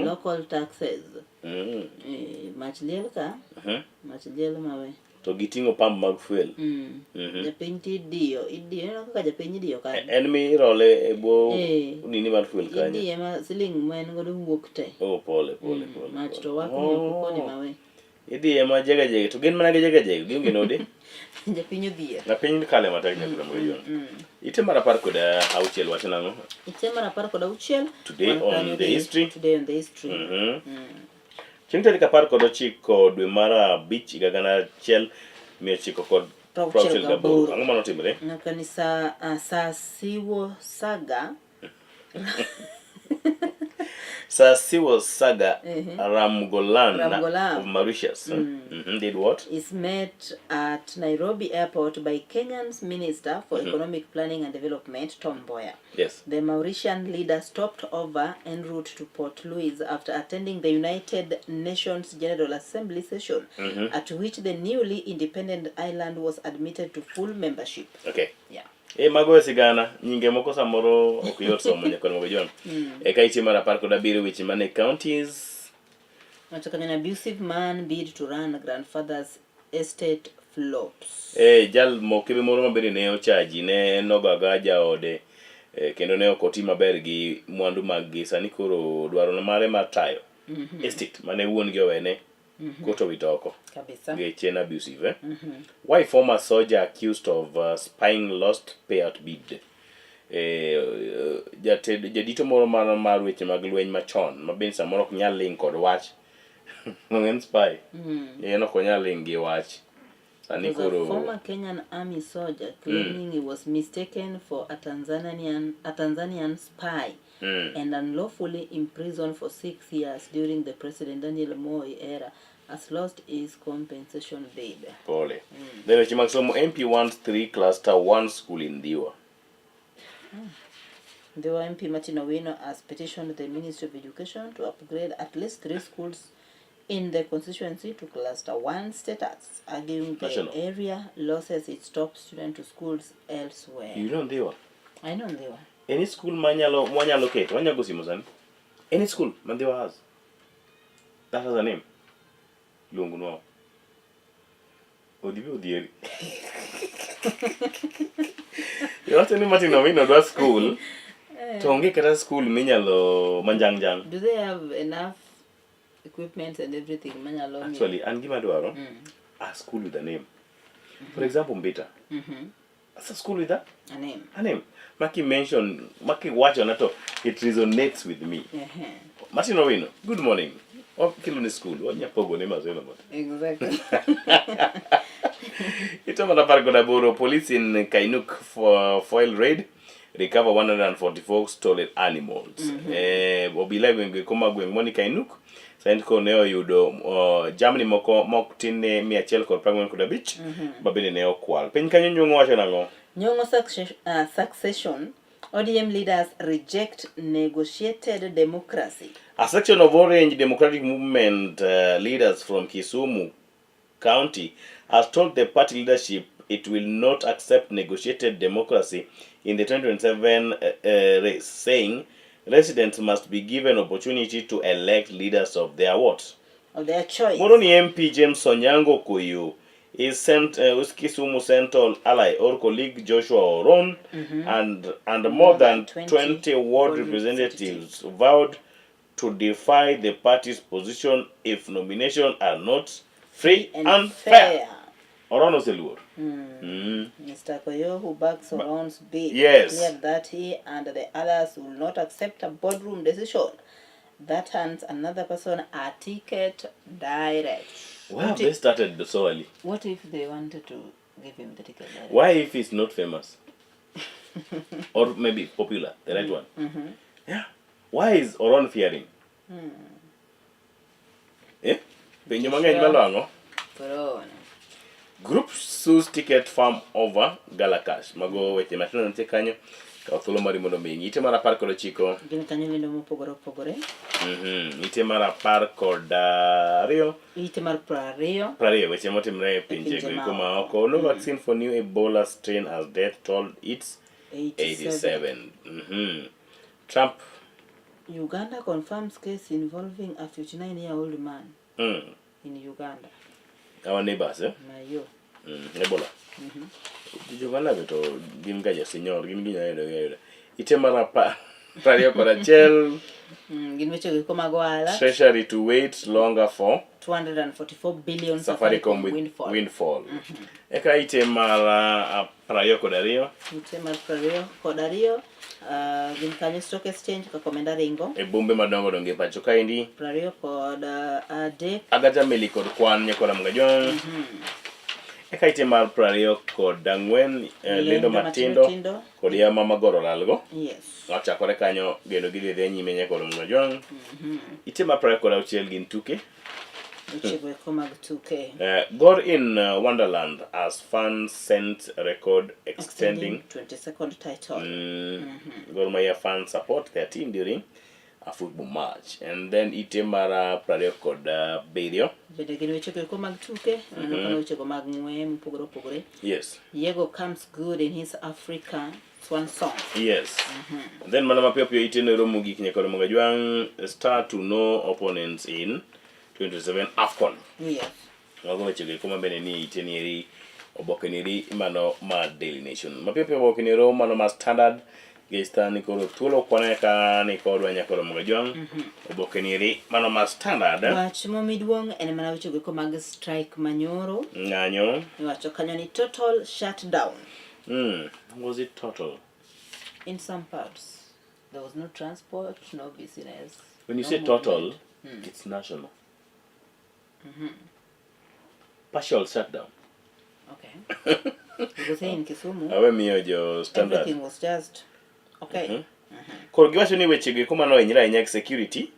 Local taxes. Mach liel ka. Mach liel mawe. To giting'o pump mag fuel. Japiny to idiyo, idiyo. Ineno kaka japiny idiyo kanyo. En mirole e bwo nini mar fuel kanyo. Idiye ma siling ma en godo wuok te. Oh, pole pole pole. Mach to wak ni ok koni mawe. Idiye ma jega jega to gin mana gi jega jega gionge node. Japiny odhier. Japiny kale matek nyaka mm. mm. Ite mar 16 wacho nang'o? Ite mar 16. Today on the history. Today on the history. Chieng' tarik 19 dwe mar 5 higa 1968. Ang'o mane otimore? Nyaka ni sa Siwo Saga. Sir Seewoosagur Ramgoolam of Mauritius did what? Is met at Nairobi Airport by Kenyan's Minister for Economic Planning and Development, Tom Mboya. Yes. The Mauritian leader stopped over en route to Port Louis after attending the United Nations General Assembly session, at which the newly independent island was admitted to full membership. Okay. Yeah. Mago e sigana nyinge moko samoro ok yot somo nyaka mogo jon. Eka ite mar 17 weche mane counties. Wacho kanyo an abusive man bid to run grandfather's estate flops. Jal mokebe moro mabende ne ochaji ne nogo aga jaode kendo ne ok oti maber gi mwandu mag gi sani koro dwaro mare mar tayo estate mane wuon gi owene koto wito oko. Kabisa. Geche en abusive. Why former soldier accused of spying lost payout bid. Jadito moro mar weche mag lweny machon ma bende samoro ok nyal ling kod wach. En spy. En ok onyal ling gi wach. Sani koro a former Kenyan army soldier claiming he was mistaken for a Tanzanian spy and unlawfully imprisoned for 6 years during the President Daniel Moi era has lost his compensation bid. Pole. Then weche mag somo MP wants 3 cluster 1 school in Ndhiwa. Ndhiwa MP Martin Owino has petitioned the Ministry of Education to upgrade at least 3 schools in the constituency to cluster 1 status, arguing the National. area loses its top student to schools elsewhere. You know Ndhiwa? I know Ndhiwa. Any school manyalo mwanyalo keto, wanyalo go simu sani. Any school ma Ndhiwa has. That has a name. Luongnwa. Odhi odhieri. Iwacho ni Martin Owino dwa school. To onge kata school minyalo manjang jang. Do they have enough equipment and everything manyalo Actually, an gima dwaro a school with a name. For example, Mbita. That's a school with a name. A name. Maki mention, maki wacho na to it resonates with me. Martin Owino, good morning. Wakilo ni school, wanyapogo ne mazeno but. Exactly. Ito mana 18, police in Kainuk for foil raid. Recover 144 stolen animals. Mm -hmm. Eh, obila e gwenge koma gweng' Monica Inuk sani koro ne oyudo jamni moko mok tin ne 145 ma bende ne okwal. Piny kanyo Nyong'o wacho nang'o? Nyong'o succession, ODM leaders reject negotiated democracy. A section of Orange Democratic Movement leaders from Kisumu County has told the party leadership it will not accept negotiated democracy in the 2027 race, saying residents must be given opportunity to elect leaders of their what? Of their choice. Moroni MP James Onyango Kuyu is sent Kisumu Central ally or colleague Joshua Oron and more than 20 ward representatives vowed to defy the party's position if nomination are not free and fair. Oron oseluor. Mr. Koyo, who backs Oron's bid, declared that he and the others will not accept a boardroom decision that hands another person a ticket direct. Why have they started so early? What if they wanted to give him the ticket direct? Why if he's not famous? Or maybe popular, the right one. Yeah. Why is Oron fearing? Eh? Penjo mang'eny malo ang'o? Corona. Group sues ticket firm over Gala Cash. Mago weche matindo nitie kanyo. Kaw thuolo mari mondo mi ing'i. Ite mar 19. Gin kanyo lendo mopogore opogore. Ite mar 12. Ite mar 20. 20 weche motimre e pinje pinje goeko ma ma oko. No vaccine for new Ebola strain as death toll its 87. 87. Trump. Uganda confirms case involving a 59-year-old man in Uganda. Our neighbors, eh? Mayo. Ebola. Joma be to gin ga josinyor, gin ginyalo yudo gi ayuda. Ite mar 21. Gin weche goeko mag ohala. Treasury to wait longer for 244 billion Safaricom with windfall. windfall. Eka ite mar 22. Ite mar 22, gin kanyo stock exchange kaka omenda ringo. E bombe madongo dongo e pacho kaendi. 23. Agacha meli kod kwan nyakora Mgajwang'. Eka ite mar 24, lendo matindo kod yama magoro lalgo. Yes. Ochakore kanyo geno gidhi dhi nyime nyakora Mgajwang'. Ite mar 26 gin tuke. Weche goeko mag tuke. Gor in Wonderland as fans sent record extending 22nd title. Gor Mahia fans support their team during a football match. And then ite mar 27. Bende gin weche goeko mag tuke, aneno kana weche go mag ng'weye mopogore opogore. Yes. Yego comes good in his Africa swan song. Yes. Then mana mapiyo piyo ite nero mogik nyakoro Mgajwang' star to no opponents in 2027 AFCON. Yes. Mago weche goeko ma bende ni ite nieri oboke nieri mano mar Daily Nation. Mapiyo piyo oboke niero mano mar Standard Gesta ni koro thuolo kwane ka ni kodwa nyakoro Mgajwang'. Oboke nieri mano mar Standard. Wach momiduong' en mana weche goeko mag strike manyoro. Ng'anyo. Iwacho kanyo ni total shutdown. Was it total? In some parts there was no transport, no business. When you no say total, movement. it's national. Partial shutdown. Okay. Because here in Kisumu, Awe miyo jo Standard. everything was just okay. Koro giwacho ni weche go eko mano ohinyre ahinya gi security.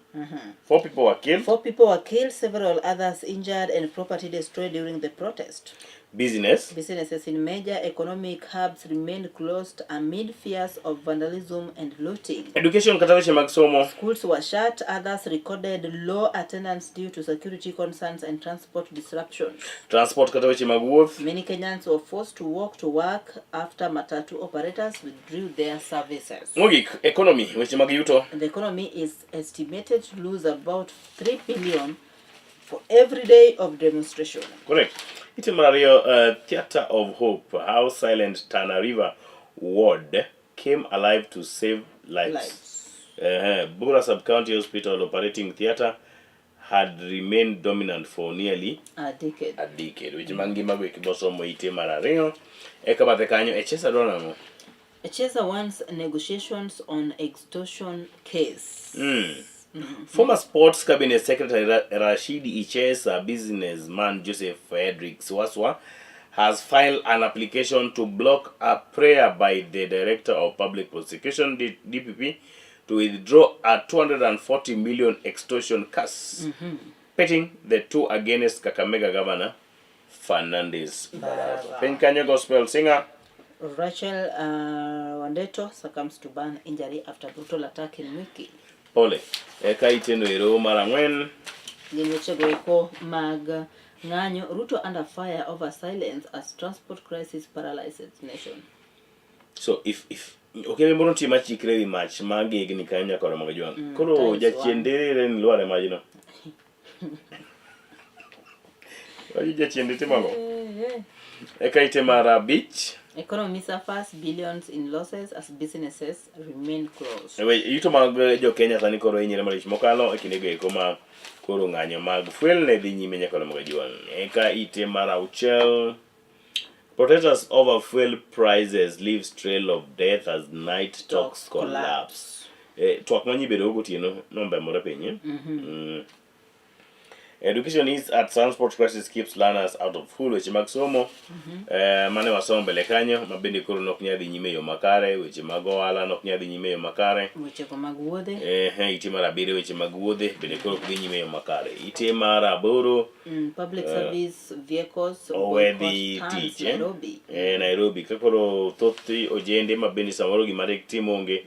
4 people were killed. 4 people were killed, several others injured, and property destroyed during the protest. Business. Businesses in major economic hubs remained closed amid fears of vandalism and looting. Education kata weche mag somo. Schools were shut, others recorded low attendance due to security concerns and transport disruptions. Transport kata weche mag wuoth. Many Kenyans were forced to walk to work after matatu operators withdrew their services. Mogik, economy, weche mag yuto. The economy is estimated to lose about 3 billion for every day of demonstration. Correct. Ite mar ariyo, Theatre of Hope, how silent Tana River Ward came alive to save lives. Bura Sub-County Hospital operating theatre had remained dominant for nearly a decade. A decade. Weche mag ngima go eki bosomo ite mar ariyo. Eka bathe kanyo, Echesa dwaro nang'o? Echesa wants negotiations on extortion case. Former Sports Cabinet Secretary Rashidi Echesa, businessman Joseph Frederick Swaswa, has filed an application to block a prayer by the Director of Public Prosecution DPP to withdraw a 240 million extortion case pitting the two against Kakamega Governor Fernandes Barasa. Piny kanyo gospel singer Rachel Wandeto succumbs to burn injury after brutal attack in Mwiki. Pole. Eka iteno ero mar ang'wen. Gin wechego eko mag ng'anyo Ruto under fire over silence as transport crisis paralyzes nation. So if okebe moro nitie machikre wi mach ma gegni kanyo nyaka romo gi jwang'. Koro Times jachien one. derere ni lwar e majno. Waji jachien timo ang'o? Eka ite mar abich. Economy suffers billions in losses as businesses remain closed. We, yuto mag jo Kenya sani koro hinyre malich mokalo e kindego eko ma koro ng'anyo mag fuel ne dhi nyime nyaka romo gi jwang'. Eka ite mar auchiel. Protesters over fuel prices leaves trail of death as night talks collapse. Twak ma nyibedo gotieno nombemore piny. Eh? Education is at transport crisis keeps learners out of school. Weche mag somo mane wasomo mbele kanyo ma bende koro nok nyal dhi nyime e yo makare. Weche mag ohala nok nyal dhi nyime e yo makare. Wechego mag wuodhe. Ite mar abiriyo weche mag wuodhe bende koro ok dhi nyime e yo makare. Ite mar aboro Public service vehicles owe boycott dhi turns tich eh? Nairobi. Nairobi ka koro thoth ojende ma bende samoro gima dik tim onge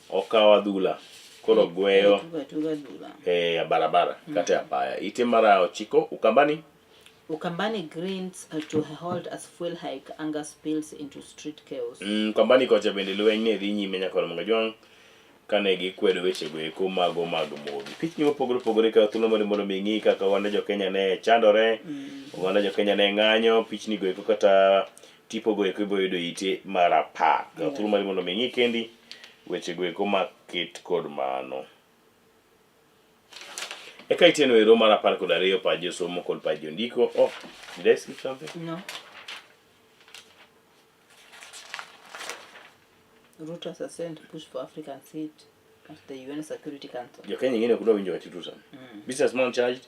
okawo adhula koro gweyo Tuga tuga adhula. e barabara kata e apaya. Ite mar ochiko Ukambani Ukambani grinds to a halt as fuel hike anger spills into street chaos. Ukambani kocha bende lweny ne dhi nyime nyaka Ramogi Ajwang' kane gikwedo wechego eko mago mag modhi. Pichni mopogore opogore kawo thuolo mar mondo mi ing'i kaka oganda jo Kenya ne chandore, oganda jo Kenya ne ng'anyo, pichni go eko kata tipo go eko ibiro yudo ite mar apar. Kaw thuolo mari mondo mi ing'i kendi wechego eko maket kod mano. Eka iteno ero mar 12 pach josomo kod pach jondiko. Oh, did I skip something? No. Ruto sustained push for African seat at the UN Security Council. Jo Kenya ng'eni ok dwa winjo wach Ruto. Businessman charged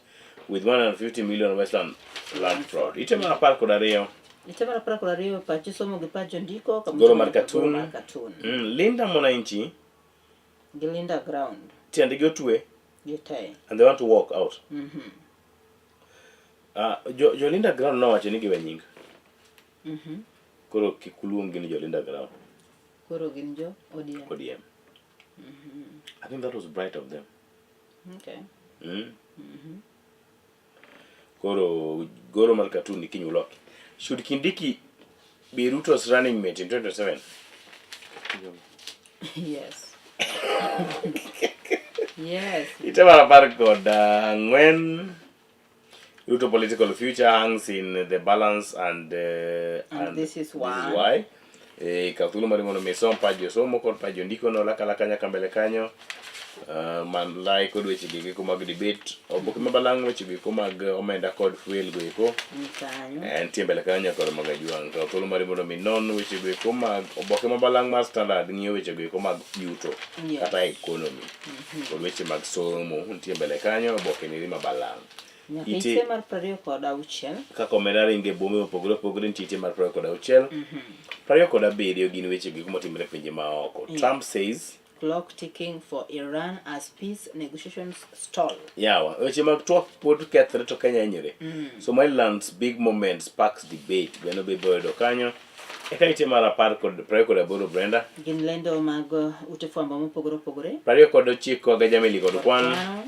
with 150 million Westland land fraud. Ite mar 12 Ite mar 12 pach josomo gi pach jondiko kama Goro mar oting'o nyaka goro cartoon. mar cartoon. Linda Mwananchi Gi Linda Ground. Tiendgi otwe Gi te. and they want to walk out. Jo Linda Ground nowacho ni giwe nying. Koro kik uluong-gi ni jo Linda Ground. Koro gin jo ODM. ODM. I think that was bright of them. Okay. Koro goro mar cartoon ni kiny uloki. Should Kindiki be Ruto's running mate in 2027? Yes. Yes. Ite mar 14 Ruto political future hangs in the balance and And this is this is why. why. Kaw thuolo mari mondo mi isom pach josomo kod pach jondiko no laka laka nyaka mbele kanyo. Man lai kod weche gi eko mag debate oboke ma balang' weche gi eko mag omenda kod fuel go eko Ni kanyo. Nitie mbele kanyo nyaka mag Ajwang'. Kaw thuolo mari mondo mi non weche go eko mag oboke ma balang' mar Standard ng'iyo weche go eko mag yuto kata economy kod weche mag somo nitie mbele kanyo oboke niri ma balang'. Nyaka Ite ite mar 26. Kaka omenda ringo e bombe mopogore opogore nitie ite mar 26. 27 gin weche go eko matimore e pinje maoko. Trump says Clock ticking for Iran as peace negotiations stall. Yawa, weche mag twak pod kethre to Kenya hinyore. Somaliland's big moment sparks debate. Bende be ibiro yudo kanyo. Eka ite mar apar kod 28 Brenda. Gin lendo mag ute fwambo mopogore opogore. 29 Gajameli kod kwan. Kwano,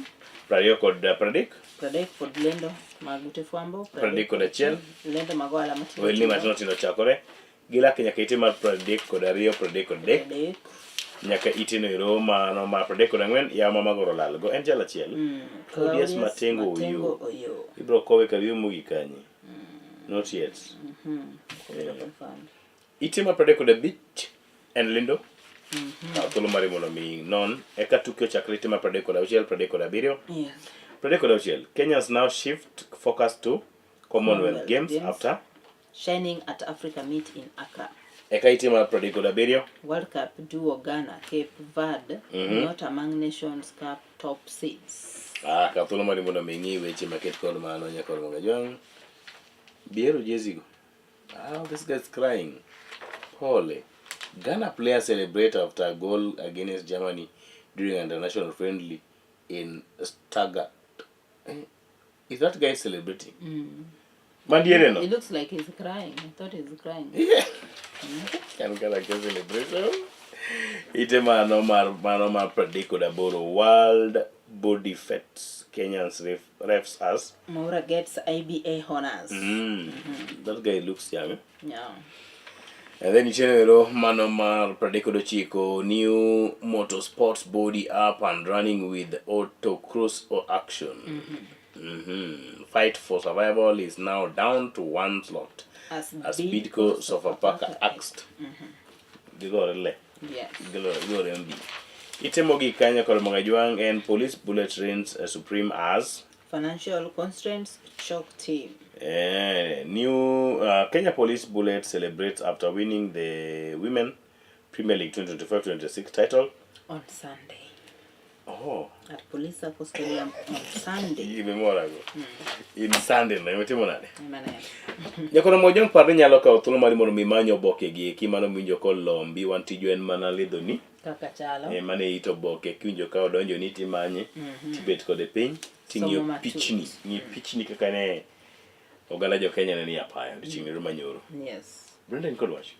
20 kod 30. 30 kod lendo mag ute fwambo. 31. Lendo mag ohala matindo Ohelni tindo. matindo tindo chakore. Gilak nyaka ite mar 32, 33. 30. Nyaka ite no ero mano mar 34 yawa ma magoro lal go en jal achiel. Claudius Claudius Matengo Matengo Oyoo. Oyoo. Ibro kowe kar mogik kanye? Not yet. Obedo confirmed. Ite mar 35 en lendo. Kaw thuolo mari mondo mi non eka tuke ochakre ite mar 36, 37. 36 Kenyans now shift focus to Commonwealth Commonwealth Games Games. after Shining at Africa Meet in Accra. Eka ite mar 37 World Cup duo Ghana, Cape Verde not among Nations Cup top seeds. Kaw thuolo mari mondo mi ing'i weche maket kod mano nyakor Mogajwang'. Biero jezi go. Ah, this guy's crying. Pole. Ghana players celebrate after a goal against Germany during an international friendly in Stuttgart. Eh, is that guy celebrating? Mandiere no? It looks like he's crying. I thought he's crying. Yeah. Kan kala ke celebration. Ite mano mar mano mar 38 World Body Fets Kenyans ref, refs us. Maura gets IBA honors. That guy looks young. Eh? Yeah. And then ichenero mano mar 39 new motorsports body up and running with autocross or action. Fight for survival is now down to one slot. As, As Bidco Sofapaka axed. Gigore le. Yes. Gigore mbi. Ite mogik kanyo kod Mogajwang' en police bullet reigns supreme as Financial constraints choke team. New Kenya Police Bullet celebrates after winning the Women Premier League 2025-26 title. On Sunday. Oh, At Police Sacco Stadium on Sunday. Gimimorago. In Sunday no, imetimo nade? Amen. Nyakono Mojong par ni nyalo kawo thuolo mari mondo mi imany oboke gi eki mano miwinjo kolombi wan tijwa en mana lidhoni Kaka chalo. e, mane it oboke kiwinjo ka odonjo ni timanye tibet kode piny ting'iyo Somo matut. pichni ng'iyo pichni kaka ne oganda jo Kenya ne ni apaya odiochieng' lero manyoro. Yes. Brenda in kod wach?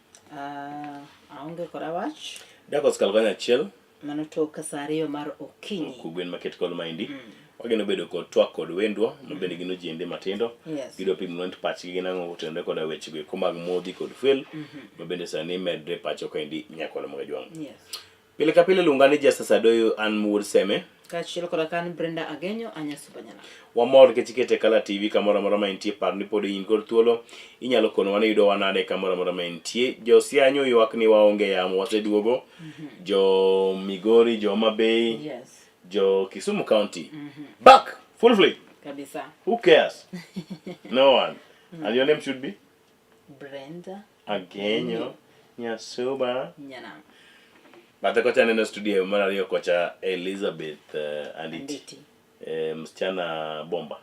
Aonge koda wach. Dak osekalo kanyo achiel Mano tok saa ariyo mar okinyi. kugwen maket kod maendi wageno bedo kod twak kod wendwa mabende gin ojende matindo Yes. gidwa pimo ni to pachgi gin ang'o kotenore koda weche go eko mag modhi kod fuel mabende sani medre pacho kaendi nyakwalo Mogajwang'. Yes. Pile ka pile luonga ni Justus Adoyo an wuod Seme. Kaachiel koda ka an Brenda Agenyo anyasubanyana. Wamor nikech ikete Kala TV kamoro amora ma intie, par ni pod in kod thuolo inyalo konowa ni yudowa nade kamoro amora ma intie. Jo Sianyo ywak ni waonge yamo waseduogo. Jo Migori, jo Homa Bay, Yes. jo Kisumu County. Back full fleet. Kabisa. Who cares? No one. And your name should be Brenda Agenyo Nyasuba. Nyana. Bathe kocha neno studio mar ariyo kocha Elizabeth Anditi. Anditi. Msichana bomba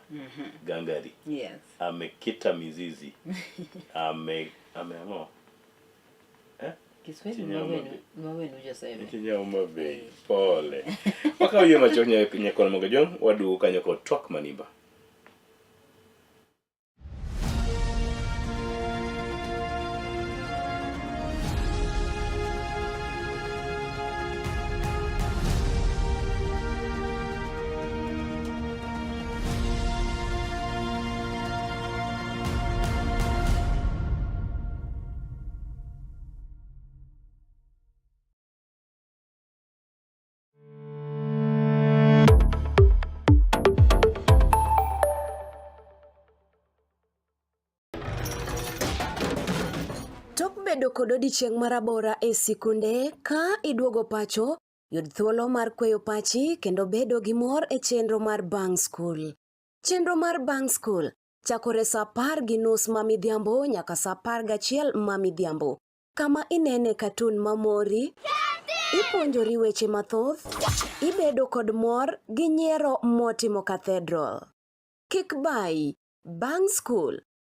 gangari Yes. amekita mizizi ame ameang'o eh? Kiswahili Chinyama mawenu mawenu Joseph. Chinyama be pole wakawo yie machuok nyakono Mogajwang' waduogo kanyo kod twak manimba. Tok bedo kod odiechieng' marabora e sikunde, ka iduogo pacho, yud thuolo mar kweyo pachi kendo bedo gi mor e chenro mar Bang' Skul. Chenro mar Bang' Skul chakore sa 10:30 ma midhiambo nyaka sa 11 ma midhiambo, kama inene katun mamori, ipuonjori weche mathoth, ibedo kod mor gi nyiero motimo cathedral. Kik bayi, Bang' Skul,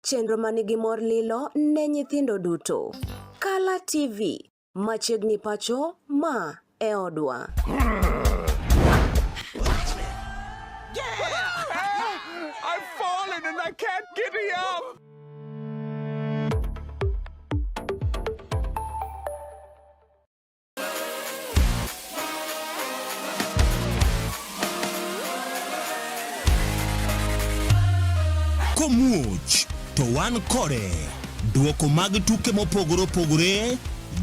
chenro manigi mor lilo ne nyithindo duto. Kala TV, machiegni pacho, ma e odwa. I've fallen and I can't get up. Komuoch to wan kode. Duoko mag tuke mopogore opogore,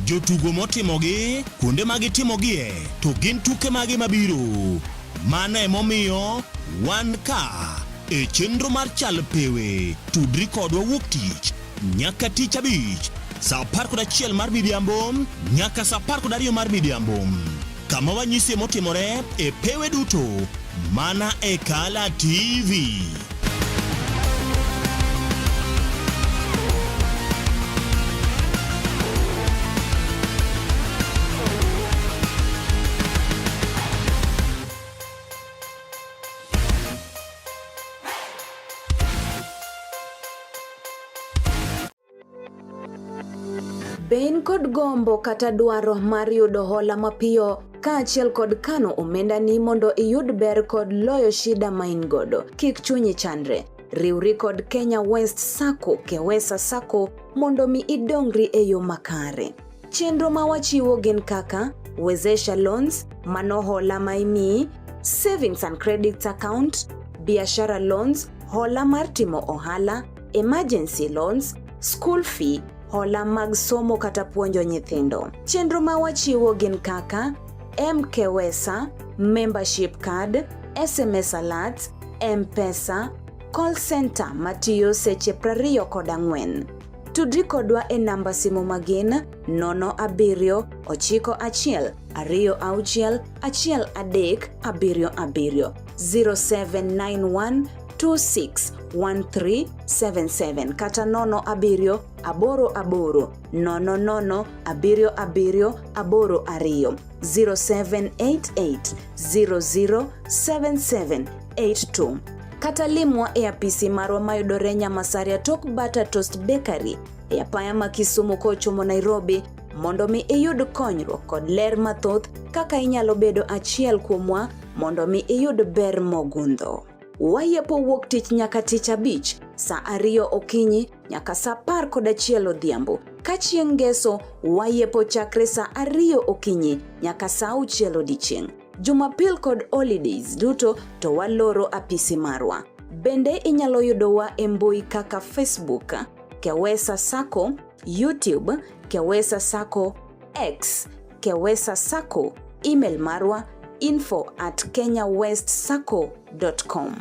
jotugo motimogi, kuonde ma gitimogie, to gin tuke mage mabiro. Mano emomiyo wan ka e chenro mar Chal Pewe. Tudri kodwa wuok tich nyaka tich abich saa 11 mar midhiambo nyaka saa 12 mar midhiambo kama wanyisie motimore e pewe duto mana e Kala TV. Be in kod gombo kata dwaro mar yudo hola mapiyo kaachiel kod kano omendani mondo iyud ber kod loyo shida ma in godo? Kik chunyi chandre. Riwri kod Kenya West Sacco, Kewesa Sacco mondo mi idongri e yo makare. Chenro ma wachiwo gin kaka Wezesha Loans, mano hola ma imiyi, Savings and Credit Account, Biashara Loans, hola mar timo ohala, Emergency Loans, School Fee, hola mag somo kata puonjo nyithindo. Chenro ma wachiwo gin kaka MKWESA, Membership Card, SMS Alerts, M-Pesa, Call Center matiyo seche 24. Tudri kodwa e namba simu magin 07 91 26 13 77 0791 261377 kata 07 88 00 77 82 0788 007782 kata limwa e apisi marwa mayudore Nyamasaria tok Butter Toast Bakery e apaya ma Kisumu kochomo Nairobi mondo mi iyud konyruok kod ler mathoth kaka inyalo bedo achiel kuomwa mondo mi iyud ber mogundho. Wayepo wuok tich nyaka tich abich saa 2 okinyi nyaka saa 11 odhiambo. Ka chieng' ngeso wayepo chakre saa 2 okinyi nyaka saa 6 odiechieng'. Jumapil kod holidays duto to waloro apisi marwa. Bende inyalo yudowa e mbui kaka Facebook, Kewesa Sacco, YouTube, Kewesa Sacco, X, Kewesa Sacco, email marwa info@kenyawestsacco.com.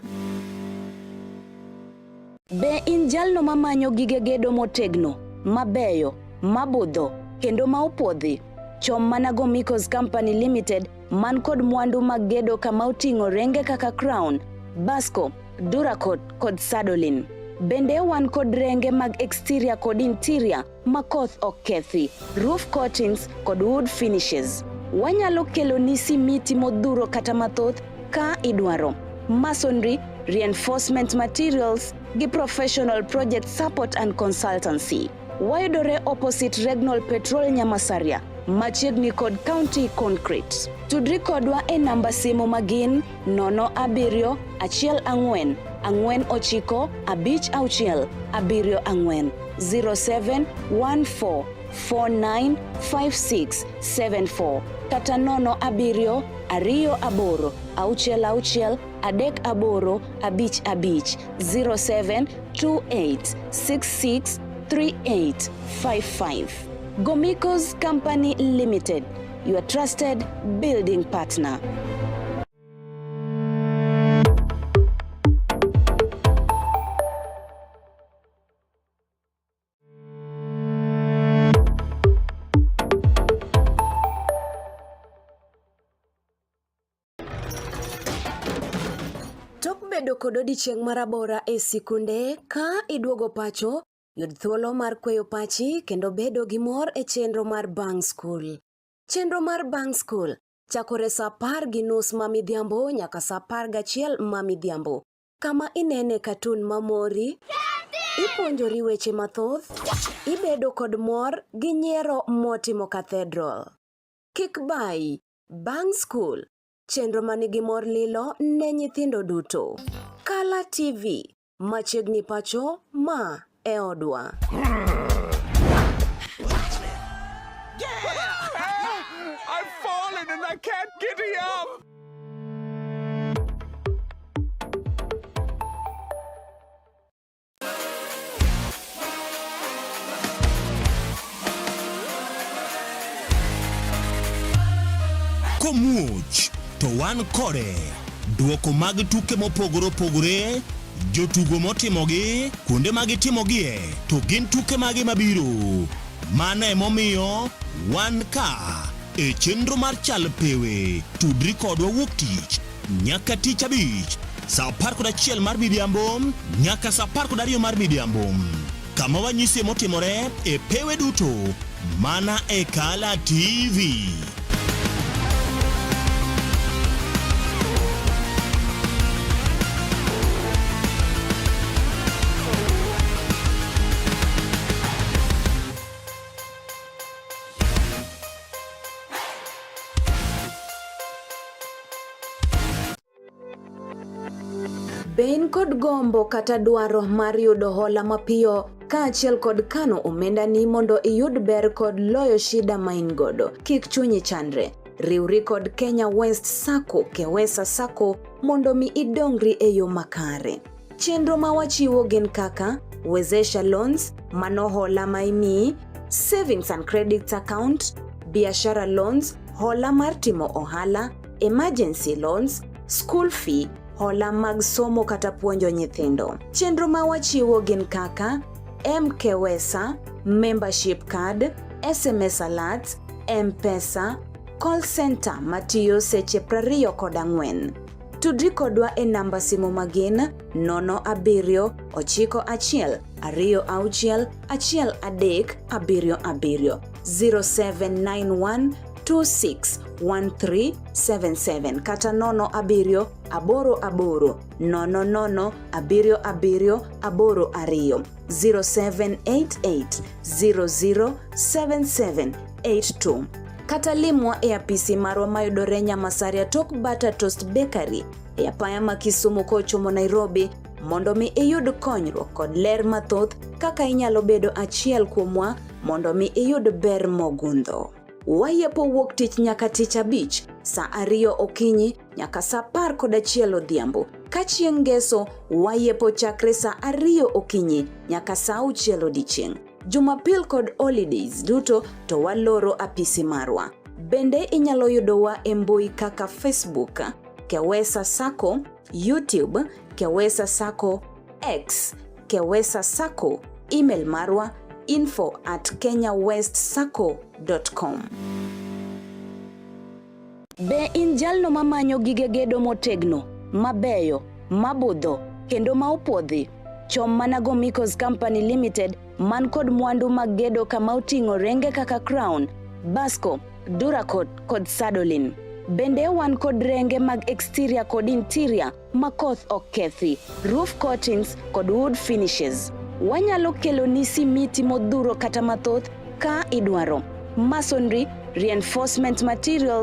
Be in jalno mamanyo gige gedo motegno, mabeyo, mabudho, kendo ma opuodhi? Chom mana Gomicos Company Limited man kod mwandu mag gedo kama oting'o renge kaka Crown, Basco, Duracot kod Sadolin. Bende wan kod renge mag exterior kod interior ma koth ok kethi, roof coatings kod wood finishes. Wanyalo keloni simiti modhuro kata mathoth ka idwaro. Masonry, reinforcement materials gi professional project support and consultancy. Wayudore opposite Regnol Petrol Nyamasaria, machiegni kod County Concrete. Tudri kodwa e namba simu magin 07 14 49 56 74 0714 495674 kata 07 28 66 38 55 0728 66 3855. Gomicos Company Limited, your trusted building partner. Tok bedo kod odiechieng' marabora e sikunde, ka iduogo pacho, yud thuolo mar kweyo pachi kendo bedo gi mor e chenro mar Bang' Skul. Chenro mar Bang' Skul chakore saa 10:30 ma midhiambo nyaka saa 11 ma midhiambo, kama inene katun mamori, ipuonjori weche mathoth, ibedo kod mor gi nyiero motimo cathedral. Kik bayi, Bang' Skul, chenro manigi mor lilo ne nyithindo duto. Kala TV, machiegni pacho, ma e odwa. I've fallen and I can't get up. Komuoch to wan kode. Duoko mag tuke mopogore opogore, jotugo motimogi, kuonde ma gitimogie, to gin tuke mage mabiro. Mano emomiyo wan ka e chenro mar Chal Pewe. Tudri kodwa wuok tich nyaka tich abich saa 11 mar midhiambo nyaka saa 12 mar midhiambo kama wanyisie motimore e pewe duto mana e Kala TV. Be in kod gombo kata dwaro mar yudo hola mapiyo kaachiel kod kano omendani mondo iyud ber kod loyo shida ma in godo? Kik chunyi chandre. Riwri kod Kenya West Sacco Kewesa Sacco mondo mi idongri e yo makare. Chenro ma wachiwo gin kaka Wezesha Loans, mano hola ma imiyi, Savings and Credit Account, Biashara Loans, hola mar timo ohala, Emergency Loans, School Fee, hola mag somo kata puonjo nyithindo. Chenro ma wachiwo gin kaka MKWESA, Membership Card, SMS Alerts, M-Pesa, Call Center matiyo seche 24. Tudri kodwa e namba simu magin 07 91 26 13 77 0791 261377 kata 07 88 00 77 82 0788 007782 kata limwa e apisi marwa mayudore Nyamasaria tok Butter Toast Bakery e apaya ma Kisumu kochomo Nairobi mondo mi iyud konyruok kod ler mathoth kaka inyalo bedo achiel kuomwa mondo mi iyud ber mogundho. Wayepo wuok tich nyaka tich abich saa ariyo okinyi nyaka saa 11 odhiambo. Ka chieng' ngeso wayepo chakre saa ariyo okinyi nyaka saa auchiel odiechieng'. Jumapil kod holidays duto to waloro apisi marwa. Bende inyalo yudowa e mbui kaka Facebook, Kewesa Sacco, YouTube, Kewesa Sacco, X, Kewesa Sacco, email marwa info at kenyawestsacco.com. Be in jalno mamanyo gige gedo motegno, mabeyo, mabudho, kendo ma opuodhi? Chom mana Gomicos Company Limited man kod mwandu mag gedo kama oting'o renge kaka Crown, Basco, Duracot kod Sadolin. Bende wan kod renge mag exterior kod interior ma koth ok kethi, roof coatings kod wood finishes. Wanyalo keloni simiti modhuro kata mathoth ka idwaro. Masonry, reinforcement materials.